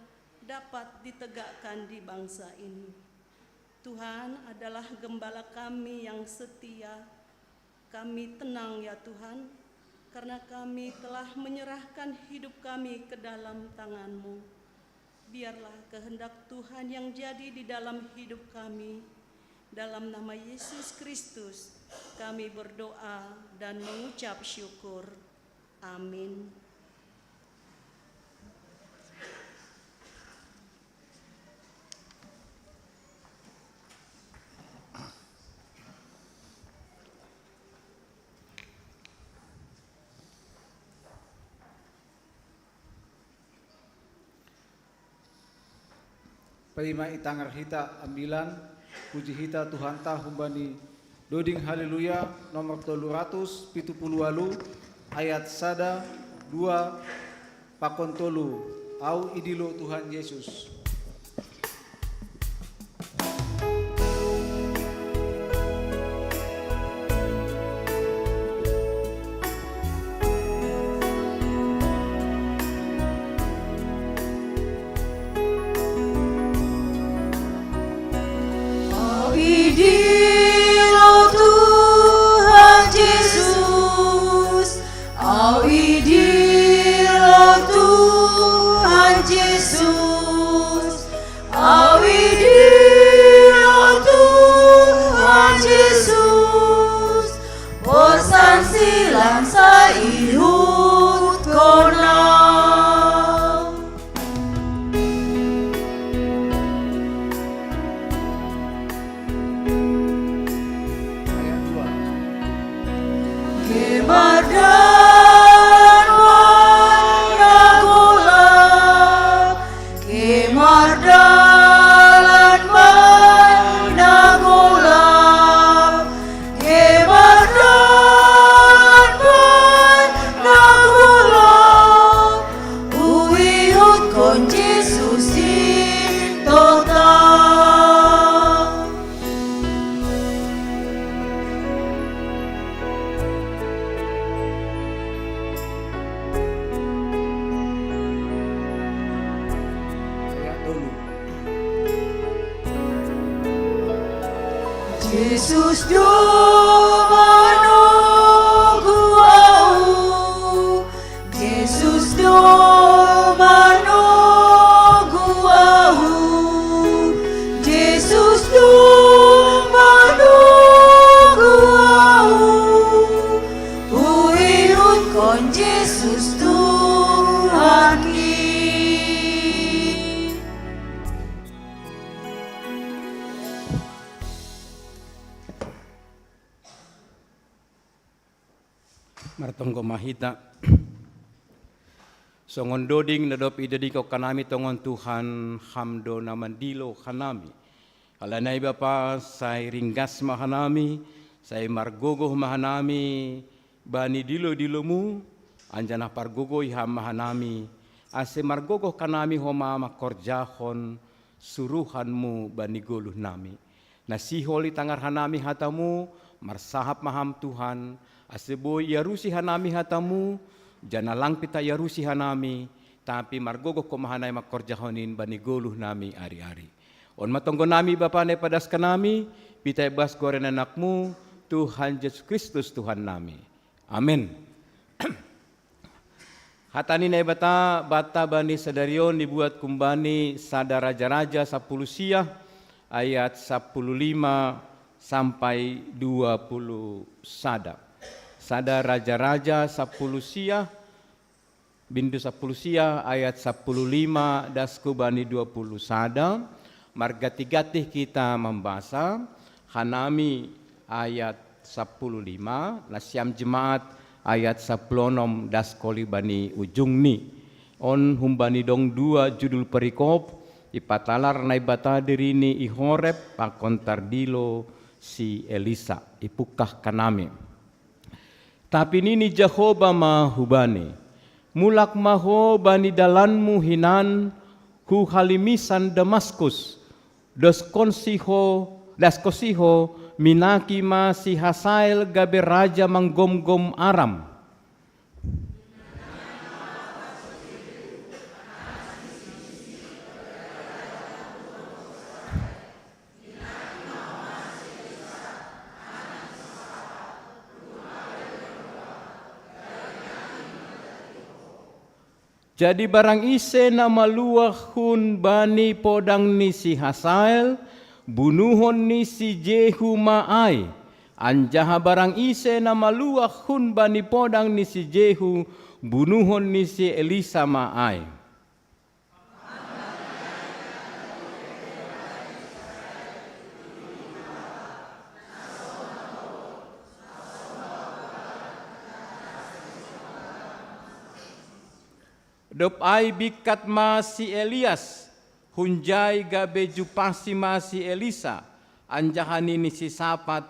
dapat ditegakkan di bangsa ini. Tuhan adalah gembala kami yang setia. Kami tenang, ya Tuhan, karena kami telah menyerahkan hidup kami ke dalam tangan-Mu. Biarlah kehendak Tuhan yang jadi di dalam hidup kami. Dalam nama Yesus Kristus, kami berdoa dan mengucap syukur. Amin. Paima itangar hita ambilan puji hita Tuhanta humbani doding Haleluya nomor tolu ratus pitu puluh walu, ayat sada, dua, pakon tolu. Au idilo Tuhan Yesus. Au idilo Tuhan Yesus, au idilo Tuhan Yesus, au idilo Tuhan Yesus, porsansilan sa ihutkon au. Ayat dua. Kemar dalan bae na golap, kemar dalan bae na golap, kemar dalan bae na golap, uihutkon Jesus intoto. Ayat tolu. Jesus do manogu au, Jesus do manogu au, Jesus do manogu au, uihu Martonggo ma hita. Songon doding na dob idodingkon hanami tongon Tuhan, Ham do na mandilo hanami. Ala nai Bapa, sai ringgas ma hanami, sai margogoh ma hanami bani dilo-dilomu, anjaha pargogoi Ham ma hanami, ase margogoh hanami homa mangkorjahon suruhanmu bani goluh nami. Na sihol itangar hanami hatamu, marsahap ma Ham Tuhan, ase boi iarusi hanami hatamu, janah lang pe taiarusi hanami, tapi margogoh Ho ma hanami mangkorjahon in bani goluh nami ari-ari. On ma tonggo nami Bapa na ipadaskan nami, pitah ibas goar ni AnakMu, Tuhan Jesus Kristus Tuhan nami. Amen. Hata ni Naibata banta bani sadari on ibuat humbani Sada Raja-raja sapuluh sia ayat sapuluh lima sampai dua puluh sada. Sada Raja-raja sapuluh sia, bindu sapuluh sia ayat sapuluh lima das hu bani dua puluh sada. Marganti-ganti hita mambasa, hanami ayat sapuluh lima, nasiam jemaat ayat sapuluh onom das holi bani ujungni. On humbani dong dua judul perikop, ipatalar Naibata dirini i Horeb pakon tardilo si Elisa, ipungkah hanami. Tapi nini Jahowa ma hubani: Mulak ma ho bani dalanmu hinan hu halimisan Damaskus, doskon si ho, daskon si ho, minaki ma si Hasael gabe raja manggomgom Aram. Jadi barang ise na maluah hun bani podang ni si Hasael, bunuhon ni si Jehu ma ai. Anjaha barang ise na maluah hun bani podang ni si Jehu, bunuhon ni si Elisa ma ai. Dob ai bingkat ma si Elias hunjai gabe jupasi ma si Elisa, anjaha nini si Sapat,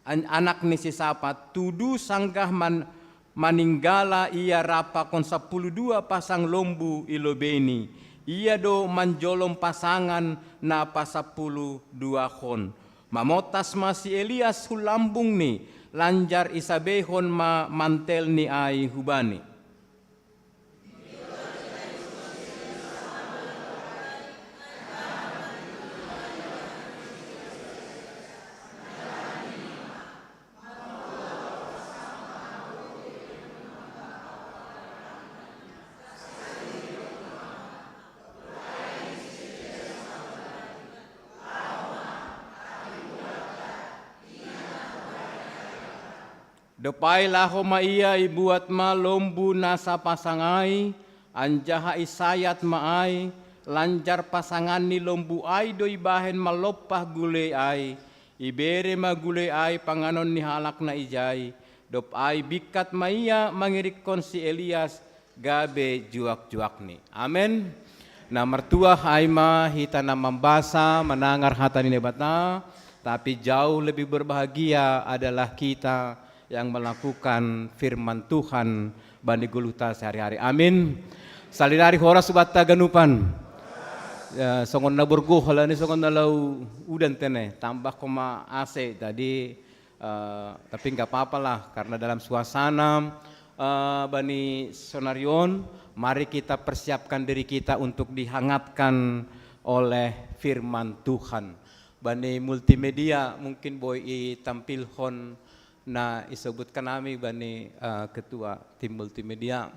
an-, anak ni si Sapat, tudu sanggah man-, maninggala ia rap pakon sapuluh dua pasang lombu i lobeini, ia do manjolom pasangan na pasapuluh duahon. Mamontas ma si Elias hu lambungni, lanjar isabehon ma mantelni ai hubani. Dob ai laho ma ia, ibuat ma lombu na sapasang ai, anjaha isayat ma ai, lanjar pasangan ni lombu ai do ibahen malompah gulei ai, ibere ma gulei ai panganon ni halak na ijai. Dob ai bingkat ma ia mangirikkon si Elias gabe juak-juakni. Amen. Na martuah ai ma hita na mambasa, manangar hata ni Naibata, tapi jauh lebih berbahagia adalah kita yang melakukan firman Tuhan bani goluhta sehari-hari. Amin. Saleleng ari horas banta ganupan. Ya, songon na borgoh, halani songon na laho udan tene, tambah homa A C tadi, eh, tapi nggak apa-apa lah, karena dalam suasana, eh, bani sonari on, mari kita persiapkan diri kita untuk dihangatkan oleh firman Tuhan. Bani multimedia mungkin boi itampilhon na isobutkan nami bani, eh, ketua tim multimedia.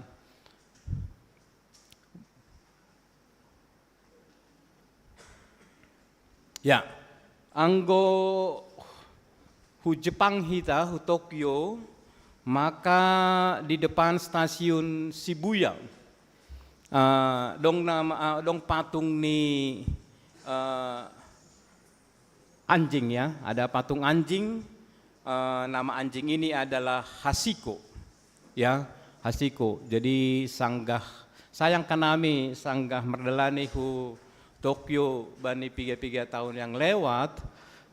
Ya, anggo hu Jepang hita, hu Tokyo, maka di depan stasiun Shibuya, eh, dong nama, eh, dong patung ni, eh, anjing, ya, ada patung anjing, eh, nama anjing ini adalah Hachiko. Ya, Hachiko. Jadi sanggah, sayang kanami sanggah mardalani hu Tokyo bani piga-piga tahun yang lewat,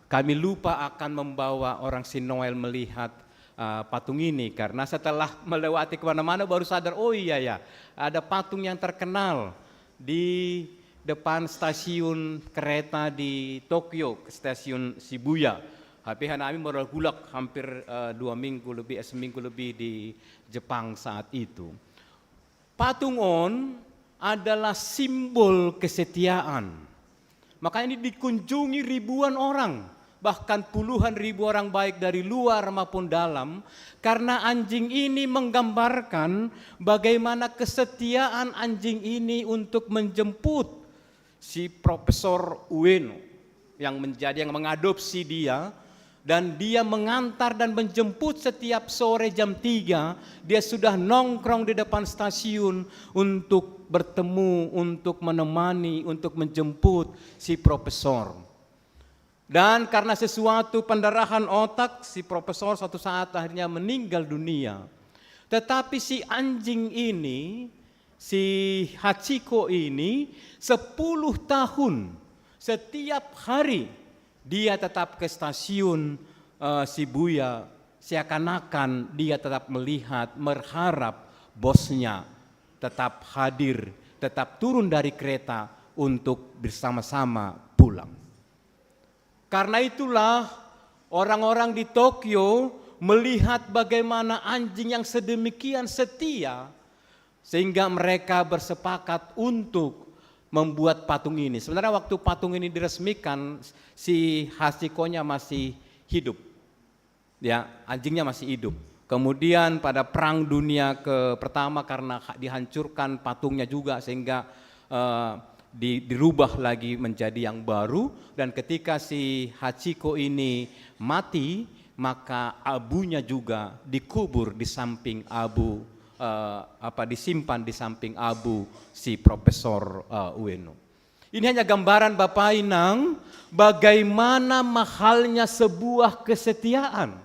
kami lupa akan membawa orang si Noel melihat uh, patung ini, karena setelah melewati kemana-mana baru sadar, oh iya ya, ada patung yang terkenal di depan stasiun kereta di Tokyo, stasiun Shibuya. Hape hanami modal hulak hampir uh, dua minggu lebih, eh, seminggu lebih di Jepang saat itu. Patung on adalah simbol kesetiaan. Makanya ini dikunjungi ribuan orang, bahkan puluhan ribu orang, baik dari luar maupun dalam, karena anjing ini menggambarkan bagaimana kesetiaan anjing ini untuk menjemput si Profesor Ueno yang menjadi, yang mengadopsi dia, dan dia mengantar dan menjemput setiap sore jam tiga, dia sudah nongkrong di depan stasiun untuk bertemu, untuk menemani, untuk menjemput si Profesor. Dan karena sesuatu pendarahan otak, si Profesor suatu saat akhirnya meninggal dunia. Tetapi si anjing ini, si Hachiko ini, sepuluh tahun, setiap hari dia tetap ke stasiun uh, Shibuya, seakan-akan dia tetap melihat, berharap bosnya tetap hadir, tetap turun dari kereta untuk bersama-sama pulang. Karena itulah orang-orang di Tokyo melihat bagaimana anjing yang sedemikian setia, sehingga mereka bersepakat untuk membuat patung ini. Sebenarnya waktu patung ini diresmikan, si Hachiko-nya masih hidup. Ya, anjingnya masih hidup. Kemudian pada Perang Dunia ke pertama, karena dihancurkan patungnya juga, sehingga uh, di, dirubah lagi menjadi yang baru. Dan ketika si Hachiko ini mati, maka abunya juga dikubur di samping abu uh, apa disimpan di samping abu si Profesor uh, Ueno. Ini hanya gambaran Bapak Inang bagaimana mahalnya sebuah kesetiaan.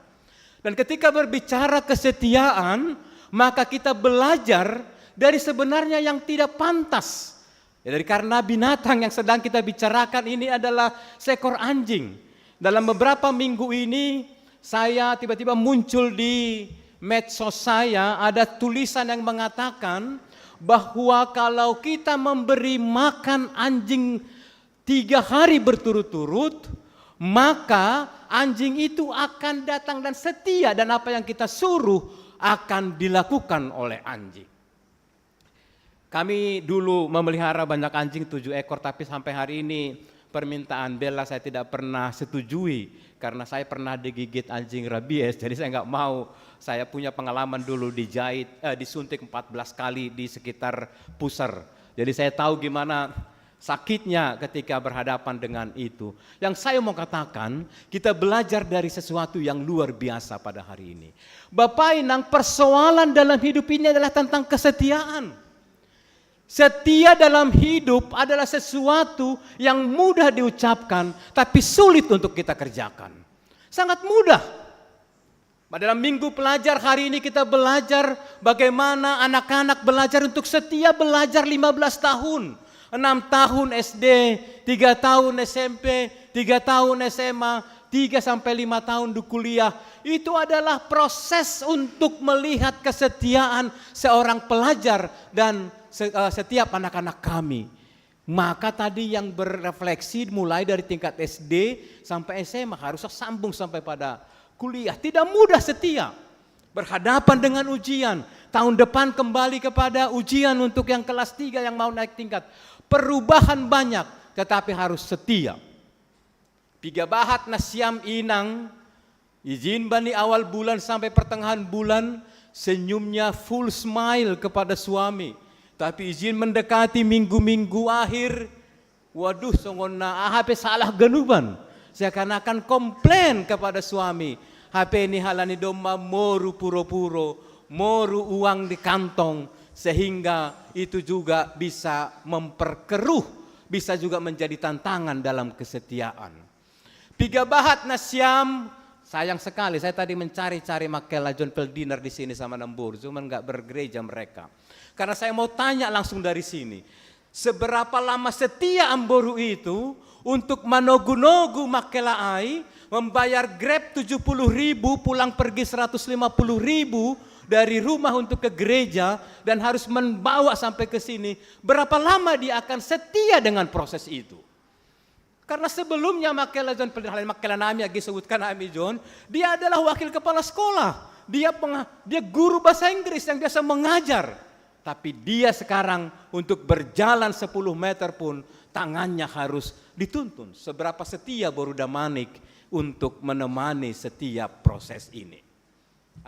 Dan ketika berbicara kesetiaan, maka kita belajar dari sebenarnya yang tidak pantas. Ya, dari karena binatang yang sedang kita bicarakan ini adalah seekor anjing. Dalam beberapa minggu ini, saya tiba-tiba muncul di medsos saya, ada tulisan yang mengatakan bahwa kalau kita memberi makan anjing tiga hari berturut-turut, maka anjing itu akan datang dan setia, dan apa yang kita suruh akan dilakukan oleh anjing. Kami dulu memelihara banyak anjing tujuh ekor, tapi sampai hari ini permintaan Bella saya tidak pernah setujui, karena saya pernah digigit anjing rabies, jadi saya nggak mau. Saya punya pengalaman dulu dijahit, eh, disuntik empat belas kali di sekitar pusar. Jadi saya tahu gimana sakitnya ketika berhadapan dengan itu. Yang saya mau katakan, kita belajar dari sesuatu yang luar biasa pada hari ini. Bapak Inang, persoalan dalam hidup ini adalah tentang kesetiaan. Setia dalam hidup adalah sesuatu yang mudah diucapkan, tapi sulit untuk kita kerjakan. Sangat mudah. Dalam minggu pelajar hari ini kita belajar bagaimana anak-anak belajar untuk setia belajar lima belas tahun. Enam tahun S D, tiga tahun S M P, tiga tahun S M A, tiga sampai lima tahun di kuliah. Itu adalah proses untuk melihat kesetiaan seorang pelajar dan se- eh, setiap anak-anak kami. Maka tadi yang berefleksi mulai dari tingkat S D sampai S M A harus sambung sampai pada kuliah. Tidak mudah setia. Berhadapan dengan ujian. Tahun depan kembali kepada ujian untuk yang kelas tiga yang mau naik tingkat. Perubahan banyak, tetapi harus setia. Piga bahat na si Inang, izin bani awal bulan sampai pertengahan bulan, senyumnya full smile kepada suami. Tapi izin mendekati minggu-minggu akhir, waduh, songon na aha pe salah ganupan. Seakan-akan komplain kepada suami. Hape ni halani domma moru puro-puro, moru uang di kantong, sehingga itu juga bisa memperkeruh, bisa juga menjadi tantangan dalam kesetiaan. Piga bahat na si Inang, Sayang sekali, saya tadi mencari-cari Makela John Peldiner di sini sama Nambur, cuman nggak bergereja mereka. Karena saya mau tanya langsung dari sini, seberapa lama setia Amboru itu untuk manogu-nogu Makela ai, membayar Grab tujuh puluh ribu, pulang pergi seratus lima puluh ribu dari rumah untuk ke gereja dan harus membawa sampai ke sini. Berapa lama dia akan setia dengan proses itu? Karena sebelumnya Makela John, pernah Makela nami agi sebutkan nami John, dia adalah wakil kepala sekolah. Dia penga- dia guru bahasa Inggris yang biasa mengajar. Tapi dia sekarang untuk berjalan sepuluh meter pun tangannya harus dituntun. Seberapa setia Boru Damanik untuk menemani setiap proses ini.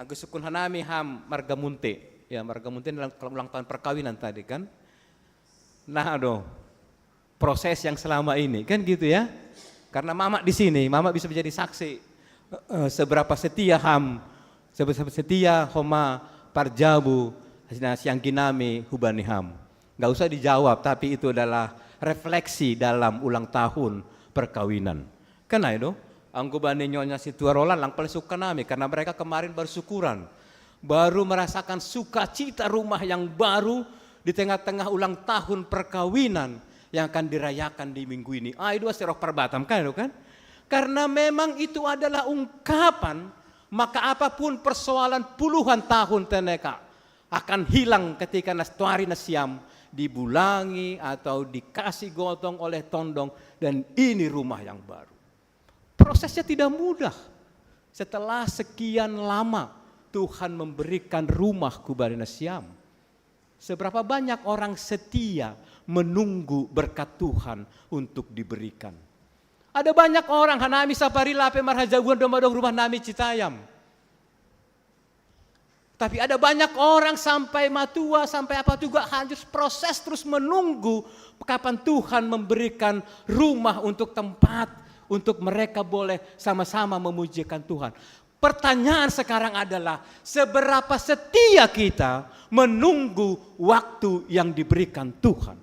Anggo sukun hanami ham marga Munte. Ya, marga Munte dalam ulang tahun perkawinan tadi kan. Nah, aduh. Proses yang selama ini kan gitu ya. Karena Mama di sini, Mama bisa menjadi saksi. Eh, seberapa setia ham, seberapa setia homa parjabu, nah, sianggi nami hubani ham. Nggak usah dijawab, tapi itu adalah refleksi dalam ulang tahun perkawinan. Kan itu, anggo bani Nyonya Situa Roland lang paling suka nami karena mereka kemarin baru syukuran. Baru merasakan sukacita rumah yang baru di tengah-tengah ulang tahun perkawinan yang akan dirayakan di minggu ini. Ah, itu pasti roh parbatam kan, itu kan? Karena memang itu adalah ungkapan, maka apapun persoalan puluhan tahun teneka akan hilang ketika nas tuari nasiam dibulangi atau dikasih gotong oleh tondong, dan ini rumah yang baru. Prosesnya tidak mudah. Setelah sekian lama Tuhan memberikan rumah kubari nasiam. Seberapa banyak orang setia menunggu berkat Tuhan untuk diberikan. Ada banyak orang, hanami sapari lape marhajabuan domba dong rumah nami Citayam. Tapi ada banyak orang sampai matua, sampai apa juga harus proses terus menunggu kapan Tuhan memberikan rumah untuk tempat untuk mereka boleh sama-sama memujikan Tuhan. Pertanyaan sekarang adalah seberapa setia kita menunggu waktu yang diberikan Tuhan.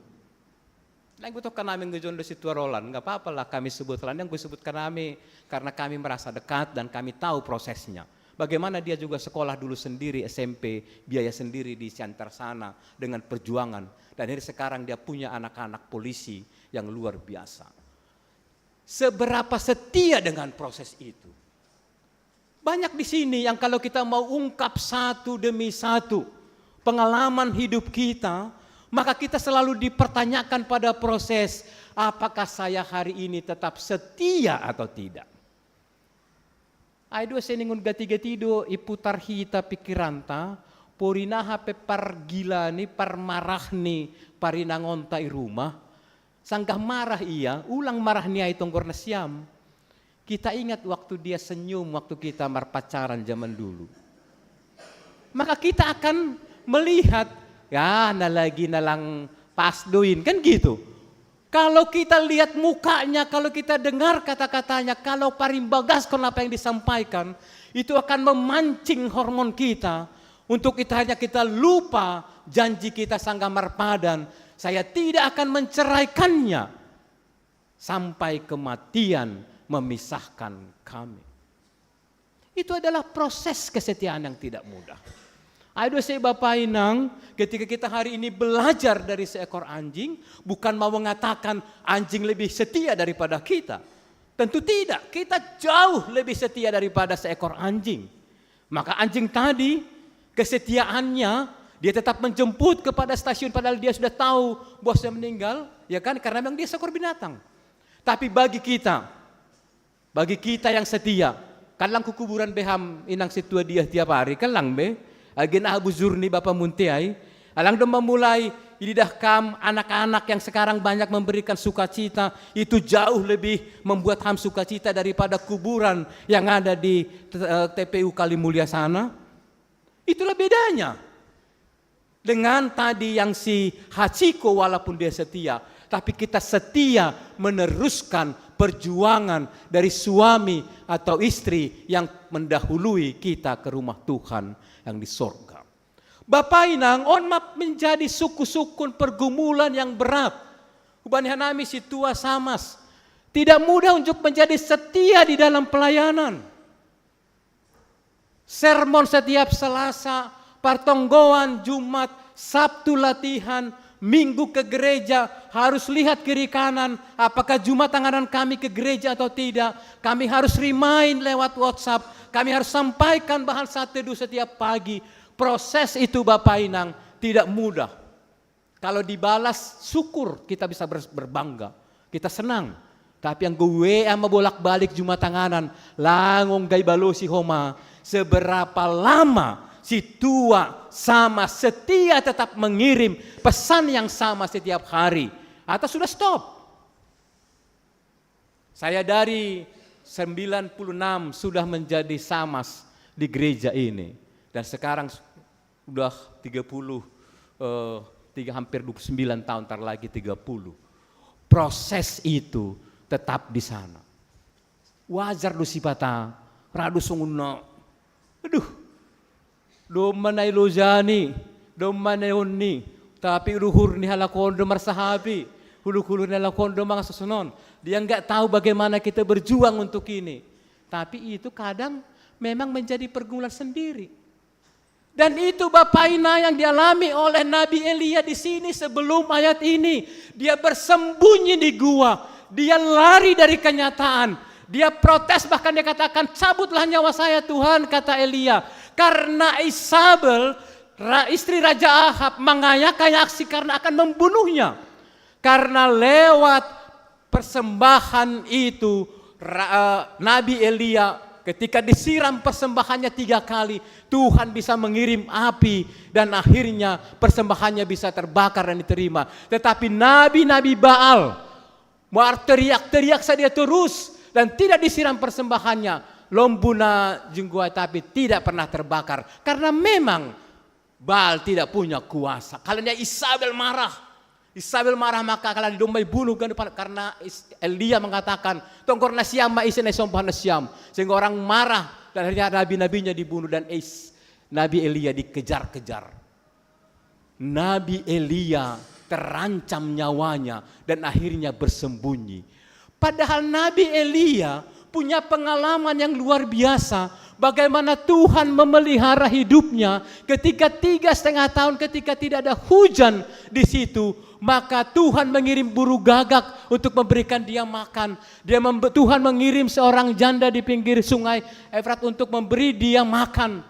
Nah, gue tuh kami ngejondo si Tua Roland, nggak apa-apa lah kami sebut Roland, yang gue sebut kami karena kami merasa dekat dan kami tahu prosesnya. Bagaimana dia juga sekolah dulu sendiri S M P, biaya sendiri di Siantar sana dengan perjuangan. Dan ini sekarang dia punya anak-anak polisi yang luar biasa. Seberapa setia dengan proses itu? Banyak di sini yang kalau kita mau ungkap satu demi satu pengalaman hidup kita, maka kita selalu dipertanyakan pada proses, apakah saya hari ini tetap setia atau tidak? Ai dua seningun gati-gati do iputar hita pikiranta, porinaha pe pargilani, parmarahni, parinangonta i rumah, sanggah marah ia, ulang marah ni ai tonggor nasiam. Kita ingat waktu dia senyum waktu kita marpacaran zaman dulu. Maka kita akan melihat, ya, na lagi nalang pas doin, kan gitu. Kalau kita lihat mukanya, kalau kita dengar kata-katanya, kalau parimbagaskan apa yang disampaikan, itu akan memancing hormon kita untuk kita hanya kita lupa janji kita sanggah marpadan. Saya tidak akan menceraikannya sampai kematian memisahkan kami. Itu adalah proses kesetiaan yang tidak mudah. Aduh, saya Bapak Inang, ketika kita hari ini belajar dari seekor anjing, bukan mau mengatakan anjing lebih setia daripada kita. Tentu tidak, kita jauh lebih setia daripada seekor anjing. Maka anjing tadi, kesetiaannya, dia tetap menjemput kepada stasiun padahal dia sudah tahu bosnya meninggal, ya kan? Karena memang dia seekor binatang. Tapi bagi kita, bagi kita yang setia, kalang kukuburan beham inang situa dia tiap hari, kalang be, agen ah bujur ni Bapa Munte ai, alang dong memulai, ididah kam anak-anak yang sekarang banyak memberikan sukacita, itu jauh lebih membuat ham sukacita daripada kuburan yang ada di eh, T P U Kalimulia sana. Itulah bedanya dengan tadi yang si Hachiko walaupun dia setia, tapi kita setia meneruskan perjuangan dari suami atau istri yang mendahului kita ke rumah Tuhan yang di sorga. Bapak Inang, on map menjadi suku-sukun pergumulan yang berat. Ubanihan nami si tua samas. Tidak mudah untuk menjadi setia di dalam pelayanan. Sermon setiap Selasa, pertonggoan Jumat, Sabtu latihan, Minggu ke gereja, harus lihat kiri kanan, apakah Jumat tanganan kami ke gereja atau tidak. Kami harus remind lewat WhatsApp, kami harus sampaikan bahan saat teduh setiap pagi. Proses itu Bapak Inang tidak mudah. Kalau dibalas, syukur kita bisa ber-, berbangga. Kita senang. Tapi yang gue ama bolak-balik Jumat tanganan, langong gai balosi homa, seberapa lama si tua sama setia tetap mengirim pesan yang sama setiap hari. Atau sudah stop? Saya dari sembilan puluh enam sudah menjadi samas di gereja ini. Dan sekarang sudah tiga puluh, eh, tiga, hampir dua puluh sembilan tahun, tar lagi tiga puluh. Proses itu tetap di sana. Wajar do sipata, radu songon na, aduh, domma na ilojani, domma na ionni, tapi uluhur ni halak on do marsahapi, uluhur ni halak on do mangasosonon. Dia nggak tahu bagaimana kita berjuang untuk ini. Tapi itu kadang memang menjadi pergumulan sendiri. Dan itu Bapak Ina yang dialami oleh Nabi Elia di sini sebelum ayat ini. Dia bersembunyi di gua. Dia lari dari kenyataan. Dia protes, bahkan dia katakan, "Cabutlah nyawa saya, Tuhan," kata Elia. Karena Isabel, ra-, istri Raja Ahab, mengayakayaksi karena akan membunuhnya. Karena lewat persembahan itu, ra-, eh, Nabi Elia, ketika disiram persembahannya tiga kali, Tuhan bisa mengirim api dan akhirnya persembahannya bisa terbakar dan diterima. Tetapi nabi-nabi Baal, mar-, teriak-teriak sadia terus dan tidak disiram persembahannya. Lombu na jungguai tapi tidak pernah terbakar. Karena memang Baal tidak punya kuasa. Kalau dia Isabel marah, Isabel marah maka kalau domma ibunuh kan, karena Is-, Elia mengatakan, "Tonggor nasiam ma ise na isomba nasiam." Sehingga orang marah dan akhirnya nabi-nabinya dibunuh dan Is-, Nabi Elia dikejar-kejar. Nabi Elia terancam nyawanya dan akhirnya bersembunyi. Padahal Nabi Elia punya pengalaman yang luar biasa, bagaimana Tuhan memelihara hidupnya ketika tiga setengah tahun, ketika tidak ada hujan di situ, maka Tuhan mengirim burung gagak untuk memberikan dia makan. Dia membe-, Tuhan mengirim seorang janda di pinggir sungai Efrat untuk memberi dia makan.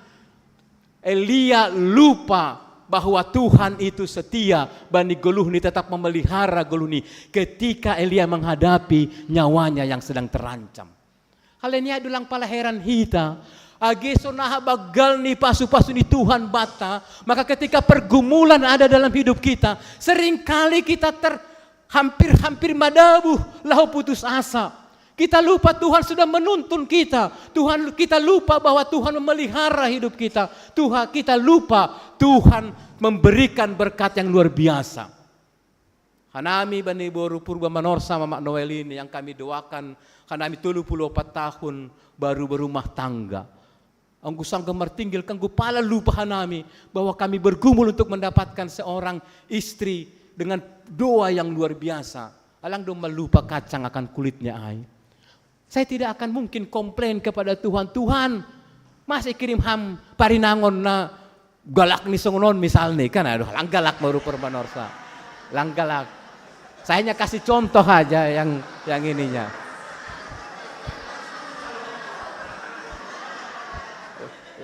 Elia lupa bahwa Tuhan itu setia, bani goluhni, tetap memelihara goluhni ketika Elia menghadapi nyawanya yang sedang terancam. Hal ini adalah palaheran hita. Age so naha banggal ni pasu-pasu ni Tuhan banta, maka ketika pergumulan ada dalam hidup kita, seringkali kita ter-, hampir-hampir madabuh, laho putus asa. Kita lupa Tuhan sudah menuntun kita. Tuhan, kita lupa bahwa Tuhan memelihara hidup kita. Tuhan, kita lupa Tuhan memberikan berkat yang luar biasa. Hanami bani boru Purba Manorsa, Mamak Noel ini yang kami doakan, hanami tolu puluh opat tahun baru berumah tangga. Anggo sanggah martinggil, anggo pala lupa hanami bahwa kami bergumul untuk mendapatkan seorang istri dengan doa yang luar biasa. Alang domma lupa kacang akan kulitnya ai. Saya tidak akan mungkin komplain kepada Tuhan, "Tuhan, masa ikirim ham parinangon na galak ni songon on," misalnya, kan, aduh, lang galak boru Purba Manorsa. Lang galak. Saya hanya kasih contoh aja yang, yang ininya.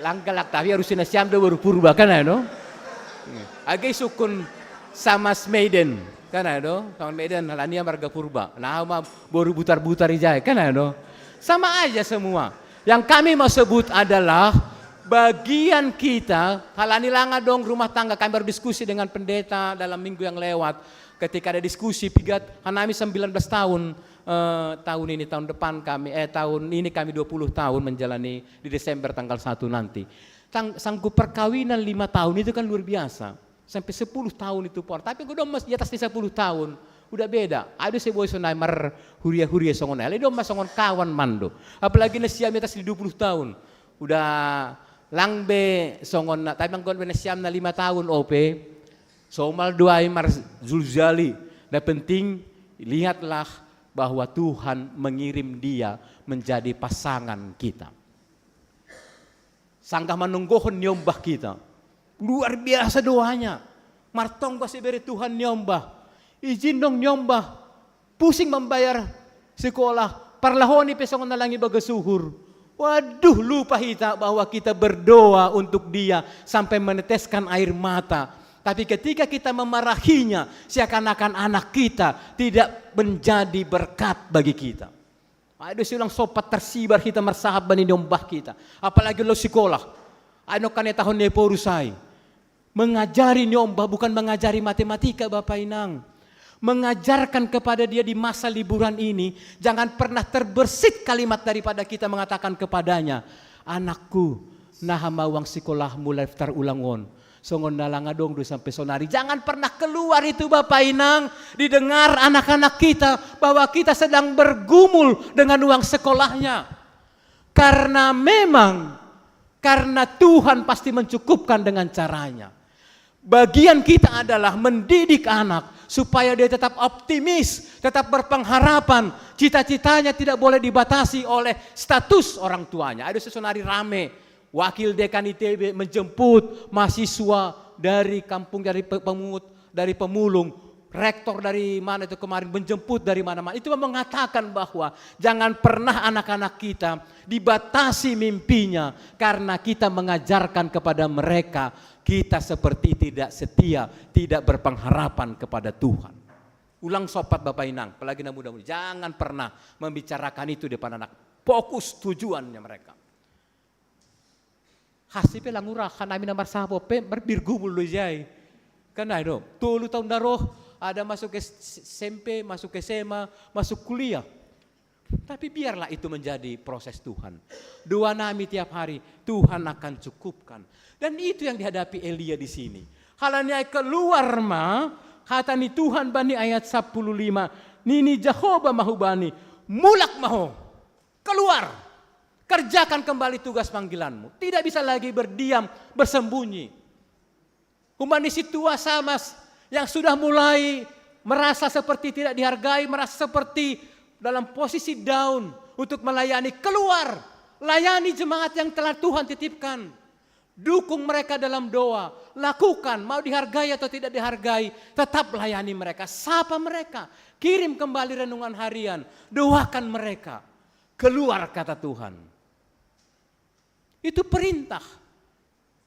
Lang galak, tapi harus sinasiam do boru Purba, kan, aduh. Age sukun samas Medan, kan, aduh, samas Medan, halani ia marga Purba. Nah, ma boru Butar-butar ijai, kan, aduh. Sama aja semua. Yang kami mau sebut adalah bagian kita, halani lang adong rumah tangga, kami baru diskusi dengan pendeta dalam minggu yang lewat. Ketika ada diskusi, pigat, hanami sembilan belas tahun, eh, tahun ini, tahun depan kami, eh, tahun ini kami dua puluh tahun menjalani di Desember tanggal satu nanti. Tang-, sanggup perkawinan lima tahun itu kan luar biasa. Sampai sepuluh tahun itu, Por. Tapi anggo domma di atas ni sepuluh tahun, udah beda. Aduh, saya boy sonai marhuria-huria songon na. Alai domma songon kawan ma do. Apalagi nasiam di atas ni dua puluh tahun. Udah lang be songon na, tapi anggo nasiam na lima tahun, ope. Somal do ai marjuljali. Na penting, lihatlah bahwa Tuhan mengirim dia menjadi pasangan kita. Sanggah manungguhon niombah kita. Luar biasa doanya. Martonggo sibere Tuhan niombah. Izin dong niombah. Pusing membayar sekolah. Parlahoni pe songon na lang ibagas uhur. Waduh, lupa kita bahwa kita berdoa untuk dia sampai meneteskan air mata. Tapi ketika kita memarahinya, seakan-akan anak kita tidak menjadi berkat bagi kita. Ai do si ulang sompat tarsibar hita marsahap bani niombah kita. Apalagi olo sikolah. Ai do kanetahon ni porus ai. Mengajari niombah bukan mengajari matematika, Bapak Inang. Mengajarkan kepada dia di masa liburan ini, jangan pernah terbersit kalimat daripada kita mengatakan kepadanya, "Anakku, naha ma uang sikolahmu daftar ulang on. Songon na lang adong do sampe sonari." Jangan pernah keluar itu, Bapak Inang, didengar anak-anak kita bahwa kita sedang bergumul dengan uang sekolahnya. Karena memang, karena Tuhan pasti mencukupkan dengan caranya. Bagian kita adalah mendidik anak supaya dia tetap optimis, tetap berpengharapan. Cita-citanya tidak boleh dibatasi oleh status orang tuanya. Ai do sonari rame, wakil dekan I T B menjemput mahasiswa dari kampung, dari pe-, pemungut, dari pemulung, rektor dari mana itu kemarin menjemput dari mana-mana. Itu mengatakan bahwa jangan pernah anak-anak kita dibatasi mimpinya karena kita mengajarkan kepada mereka kita seperti tidak setia, tidak berpengharapan kepada Tuhan. Ulang sompat, Bapak Inang, apalagi na muda-muda, jangan pernah membicarakan itu depan anak. Fokus tujuannya mereka. Hasi pe lang ura, kan ami na marsahap on pe, mar-, bergumul do ijai. Kan ai do, tolu tahun na roh, ada masuk S-, S M P, masuk S M A, masuk kuliah. Tapi biarlah itu menjadi proses Tuhan. Doa nami tiap hari, Tuhan akan cukupkan. Dan itu yang dihadapi Elia di sini. Halani ai keluar ma, hata ni Tuhan bani ayat sapuluh lima, nini Jahowa ma hubani, "Mulak ma ho, keluar, kerjakan kembali tugas panggilanmu." Tidak bisa lagi berdiam, bersembunyi. Human ni sintua Samas yang sudah mulai merasa seperti tidak dihargai, merasa seperti dalam posisi down untuk melayani, keluar, layani jemaat yang telah Tuhan titipkan. Dukung mereka dalam doa, lakukan, mau dihargai atau tidak dihargai, tetap layani mereka, sapa mereka, kirim kembali renungan harian, doakan mereka. Keluar, kata Tuhan. Itu perintah.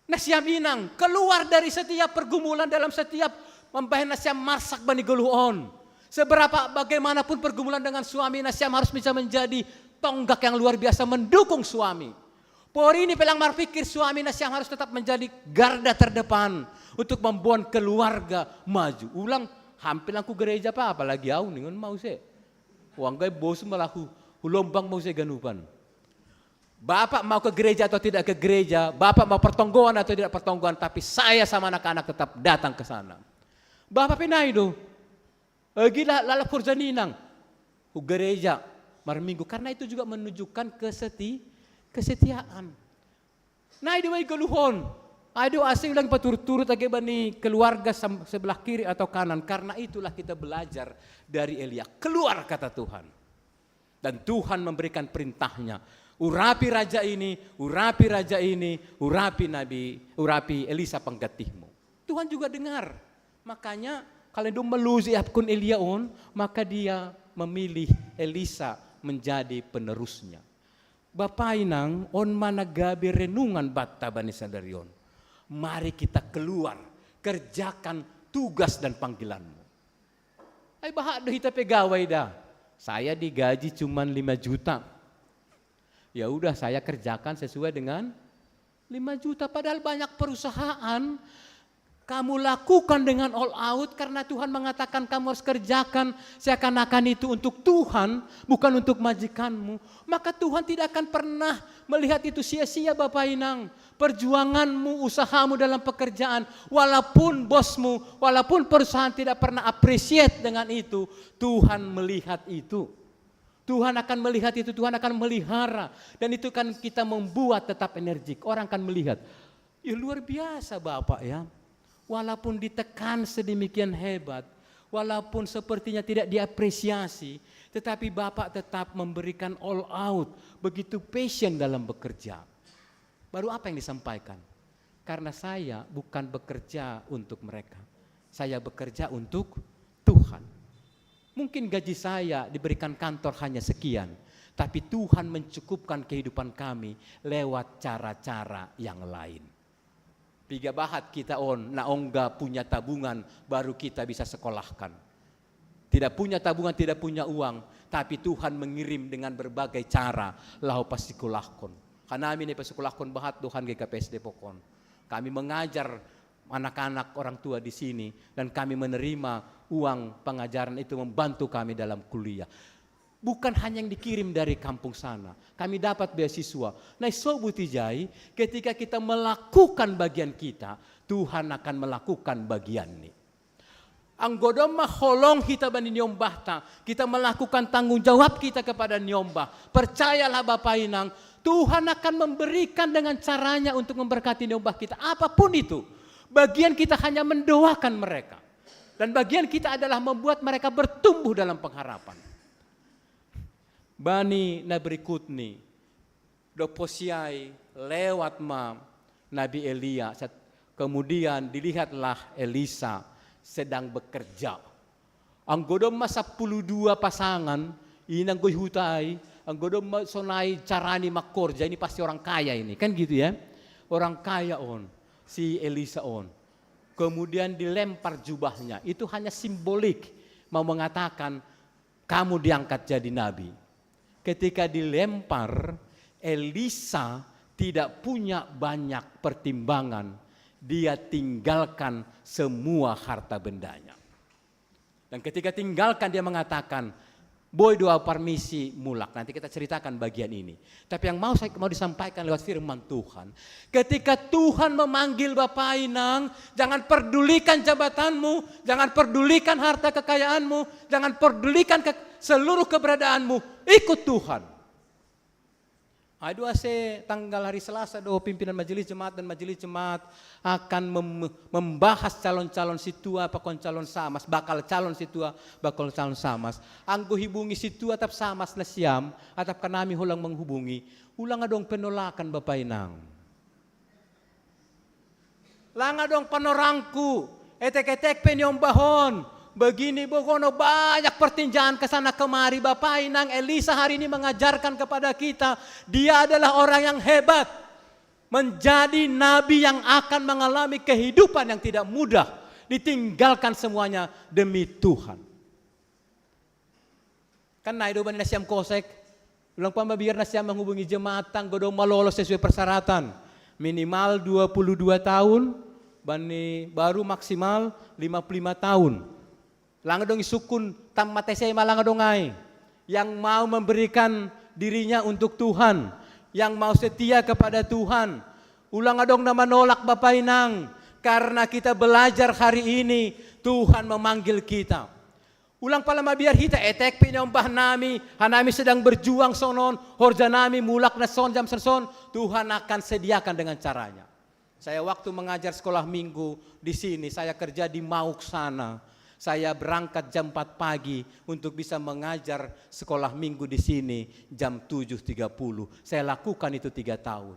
Nasiam inang, keluar dari setiap pergumulan, dalam setiap mambahen nasiam marsak bani goluh on. Seberapa bagaimanapun pergumulan dengan suami, nasiam harus bisa menjadi tonggak yang luar biasa mendukung suami. Porini pe lang marpikir suami, nasiam harus tetap menjadi garda terdepan untuk membuat keluarga maju. Ulang, hampir lang hu gereja pe, apalagi au ningon ma use. Uang gai bos malah hu, hu lombang ma use ganupan. Bapak mau ke gereja atau tidak ke gereja, Bapak mau pertonggoan atau tidak pertonggoan, tapi saya sama anak-anak tetap datang ke sana. Bapak pe nai do, eh, gila lalap kerja ninang, hu gereja marminggu, karena itu juga menunjukkan keseti-, kesetiaan. Nai do i goluh on, ai do ase ulang paturut-turut age bani keluarga sam-, sebelah kiri atau kanan, karena itulah kita belajar dari Elia. Keluar, kata Tuhan. Dan Tuhan memberikan perintahnya, "Urapi raja ini, urapi raja ini, urapi nabi, urapi Elisa penggantimu." Tuhan juga dengar. Makanya kalau dia meluji akun Elia on, maka dia memilih Elisa menjadi penerusnya. Bapa inang, on ma na gabe renungan banta bani sadari on. Mari kita keluar, kerjakan tugas dan panggilanmu. Ai bahat do hita pe gawai da. Saya digaji cuman lima juta. Ya udah, saya kerjakan sesuai dengan lima juta. Padahal banyak perusahaan kamu lakukan dengan all out karena Tuhan mengatakan kamu harus kerjakan, seakan-akan itu untuk Tuhan, bukan untuk majikanmu. Maka Tuhan tidak akan pernah melihat itu sia-sia, Bapak Inang. Perjuanganmu, usahamu dalam pekerjaan, walaupun bosmu, walaupun perusahaan tidak pernah appreciate dengan itu, Tuhan melihat itu. Tuhan akan melihat itu, Tuhan akan melihara. Dan itu kan kita membuat tetap energik. Orang akan melihat, "Ya, luar biasa Bapak ya. Walaupun ditekan sedemikian hebat, walaupun sepertinya tidak diapresiasi, tetapi Bapak tetap memberikan all out, begitu passion dalam bekerja." Baru apa yang disampaikan? Karena saya bukan bekerja untuk mereka. Saya bekerja untuk Tuhan. Mungkin gaji saya diberikan kantor hanya sekian, tapi Tuhan mencukupkan kehidupan kami lewat cara-cara yang lain. Piga bahat kita on, na ongga punya tabungan, baru kita bisa sekolahkan. Tidak punya tabungan, tidak punya uang, tapi Tuhan mengirim dengan berbagai cara, laho pasikolahkon. Hanami na pasikolahkon bahat Tuhan G K P S Depok on. Kami mengajar anak-anak orang tua di sini, dan kami menerima uang pengajaran itu membantu kami dalam kuliah. Bukan hanya yang dikirim dari kampung sana. Kami dapat beasiswa. Na isobut ijai, ketika kita melakukan bagian kita, Tuhan akan melakukan bagianni. Anggo domma holong hita bani niombahta, kita melakukan tanggung jawab kita kepada niombah. Percayalah Bapa Inang, Tuhan akan memberikan dengan caranya untuk memberkati niombah kita. Apapun itu, bagian kita hanya mendoakan mereka. Dan bagian kita adalah membuat mereka bertumbuh dalam pengharapan. Bani na berikutni, dob hosiai lewat ma Nabi Elia, sat-, kemudian dilihatlah Elisa sedang bekerja. Anggo domma sappulu dua pasangan, ini anggo i huta ai, anggo domma sonai carani mangkorja, ini pasti orang kaya ini, kan gitu ya. Orang kaya on, si Elisa on. Kemudian dilempar jubahnya, itu hanya simbolik, mau mengatakan kamu diangkat jadi nabi. Ketika dilempar, Elisa tidak punya banyak pertimbangan. Dia tinggalkan semua harta bendanya. Dan ketika tinggalkan, dia mengatakan, "Boi do au parmisi mulak." Nanti kita ceritakan bagian ini. Tapi yang mau saya, mau disampaikan lewat firman Tuhan, ketika Tuhan memanggil Bapa Inang, jangan pedulikan jabatanmu, jangan pedulikan harta kekayaanmu, jangan pedulikan ke-, seluruh keberadaanmu, ikut Tuhan. Ai do asa tanggal hari Selasa do pimpinan majelis jemaat dan majelis jemaat akan mem-, membahas calon-calon sintua pakon calon samas, bakal calon sintua, bakal calon samas. Anggo hubungi sintua atap samas nasiam, atap hanami holan menghubungi, ulang adong penolakan Bapa Inang. Lang adong panorangku, etek-etek pe niombahon. Begini bogono banyak pertinjaan ke sana kemari, Bapa Inang. Elisa hari ini mengajarkan kepada kita, dia adalah orang yang hebat. Menjadi nabi yang akan mengalami kehidupan yang tidak mudah, ditinggalkan semuanya demi Tuhan. Kan nai do bani nasiam kosek. Ulang pamabiar nasiam menghubungi jemaat anggo domma lolos sesuai persyaratan. Minimal dua puluh dua tahun, bani baru maksimal lima puluh lima tahun. Lang adong isungkun tamat S M A, lang adong ai. Yang mau memberikan dirinya untuk Tuhan, yang mau setia kepada Tuhan. Ulang adong na manolak Bapa Inang, karena kita belajar hari ini, Tuhan memanggil kita. Ulang pala mabiar hita, etek pe niombah nami, hanami sedang berjuang sonon, horja nami mulak na son, jam son, Tuhan akan sediakan dengan caranya. Saya waktu mengajar sekolah minggu di sini, saya kerja di Mauk sana. Saya berangkat jam empat pagi untuk bisa mengajar sekolah minggu di sini jam tujuh tiga puluh. Saya lakukan itu tiga tahun.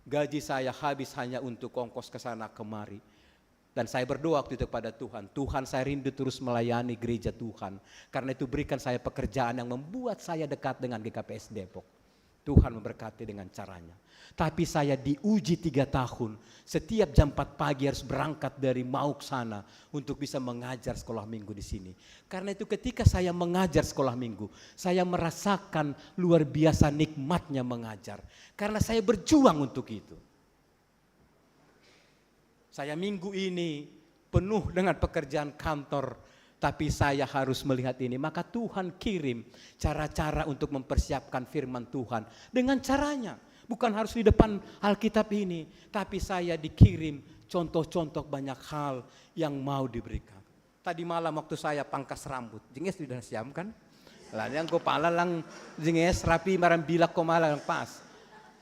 Gaji saya habis hanya untuk ongkos ke sana kemari. Dan saya berdoa waktu itu kepada Tuhan, "Tuhan, saya rindu terus melayani gereja Tuhan. Karena itu berikan saya pekerjaan yang membuat saya dekat dengan G K P S Depok." Tuhan memberkati dengan caranya. Tapi saya diuji tiga tahun. Setiap jam empat pagi harus berangkat dari Mauk sana untuk bisa mengajar sekolah minggu di sini. Karena itu ketika saya mengajar sekolah minggu, saya merasakan luar biasa nikmatnya mengajar. Karena saya berjuang untuk itu. Saya minggu ini penuh dengan pekerjaan kantor, tapi saya harus melihat ini. Maka Tuhan kirim cara-cara untuk mempersiapkan firman Tuhan dengan caranya. Bukan harus di depan Alkitab ini, tapi saya dikirim contoh-contoh banyak hal yang mau diberikan. Tadi malam waktu saya pangkas rambut, jing es sudah siam kan? Lah, yang kepala lang jing es rapi, marambilak ko malang pas.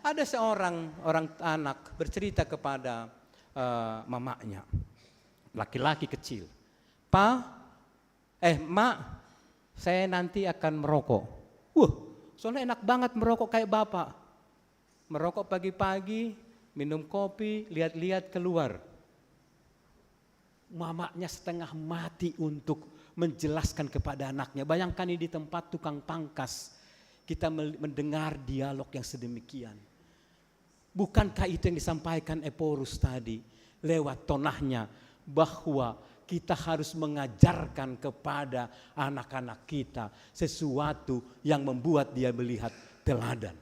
Ada seorang orang anak bercerita kepada, eh, mamanya, laki-laki kecil. "Pa, eh, Mak, saya nanti akan merokok." "Wah, soalnya enak banget merokok kayak Bapak." Merokok pagi-pagi, Minum kopi, lihat-lihat keluar. Mamanya setengah mati untuk menjelaskan kepada anaknya. Bayangkan ini di tempat tukang pangkas. Kita mel-, mendengar dialog yang sedemikian. Bukankah itu yang disampaikan Ephorus tadi lewat tonahnya, bahwa kita harus mengajarkan kepada anak-anak kita sesuatu yang membuat dia melihat teladan?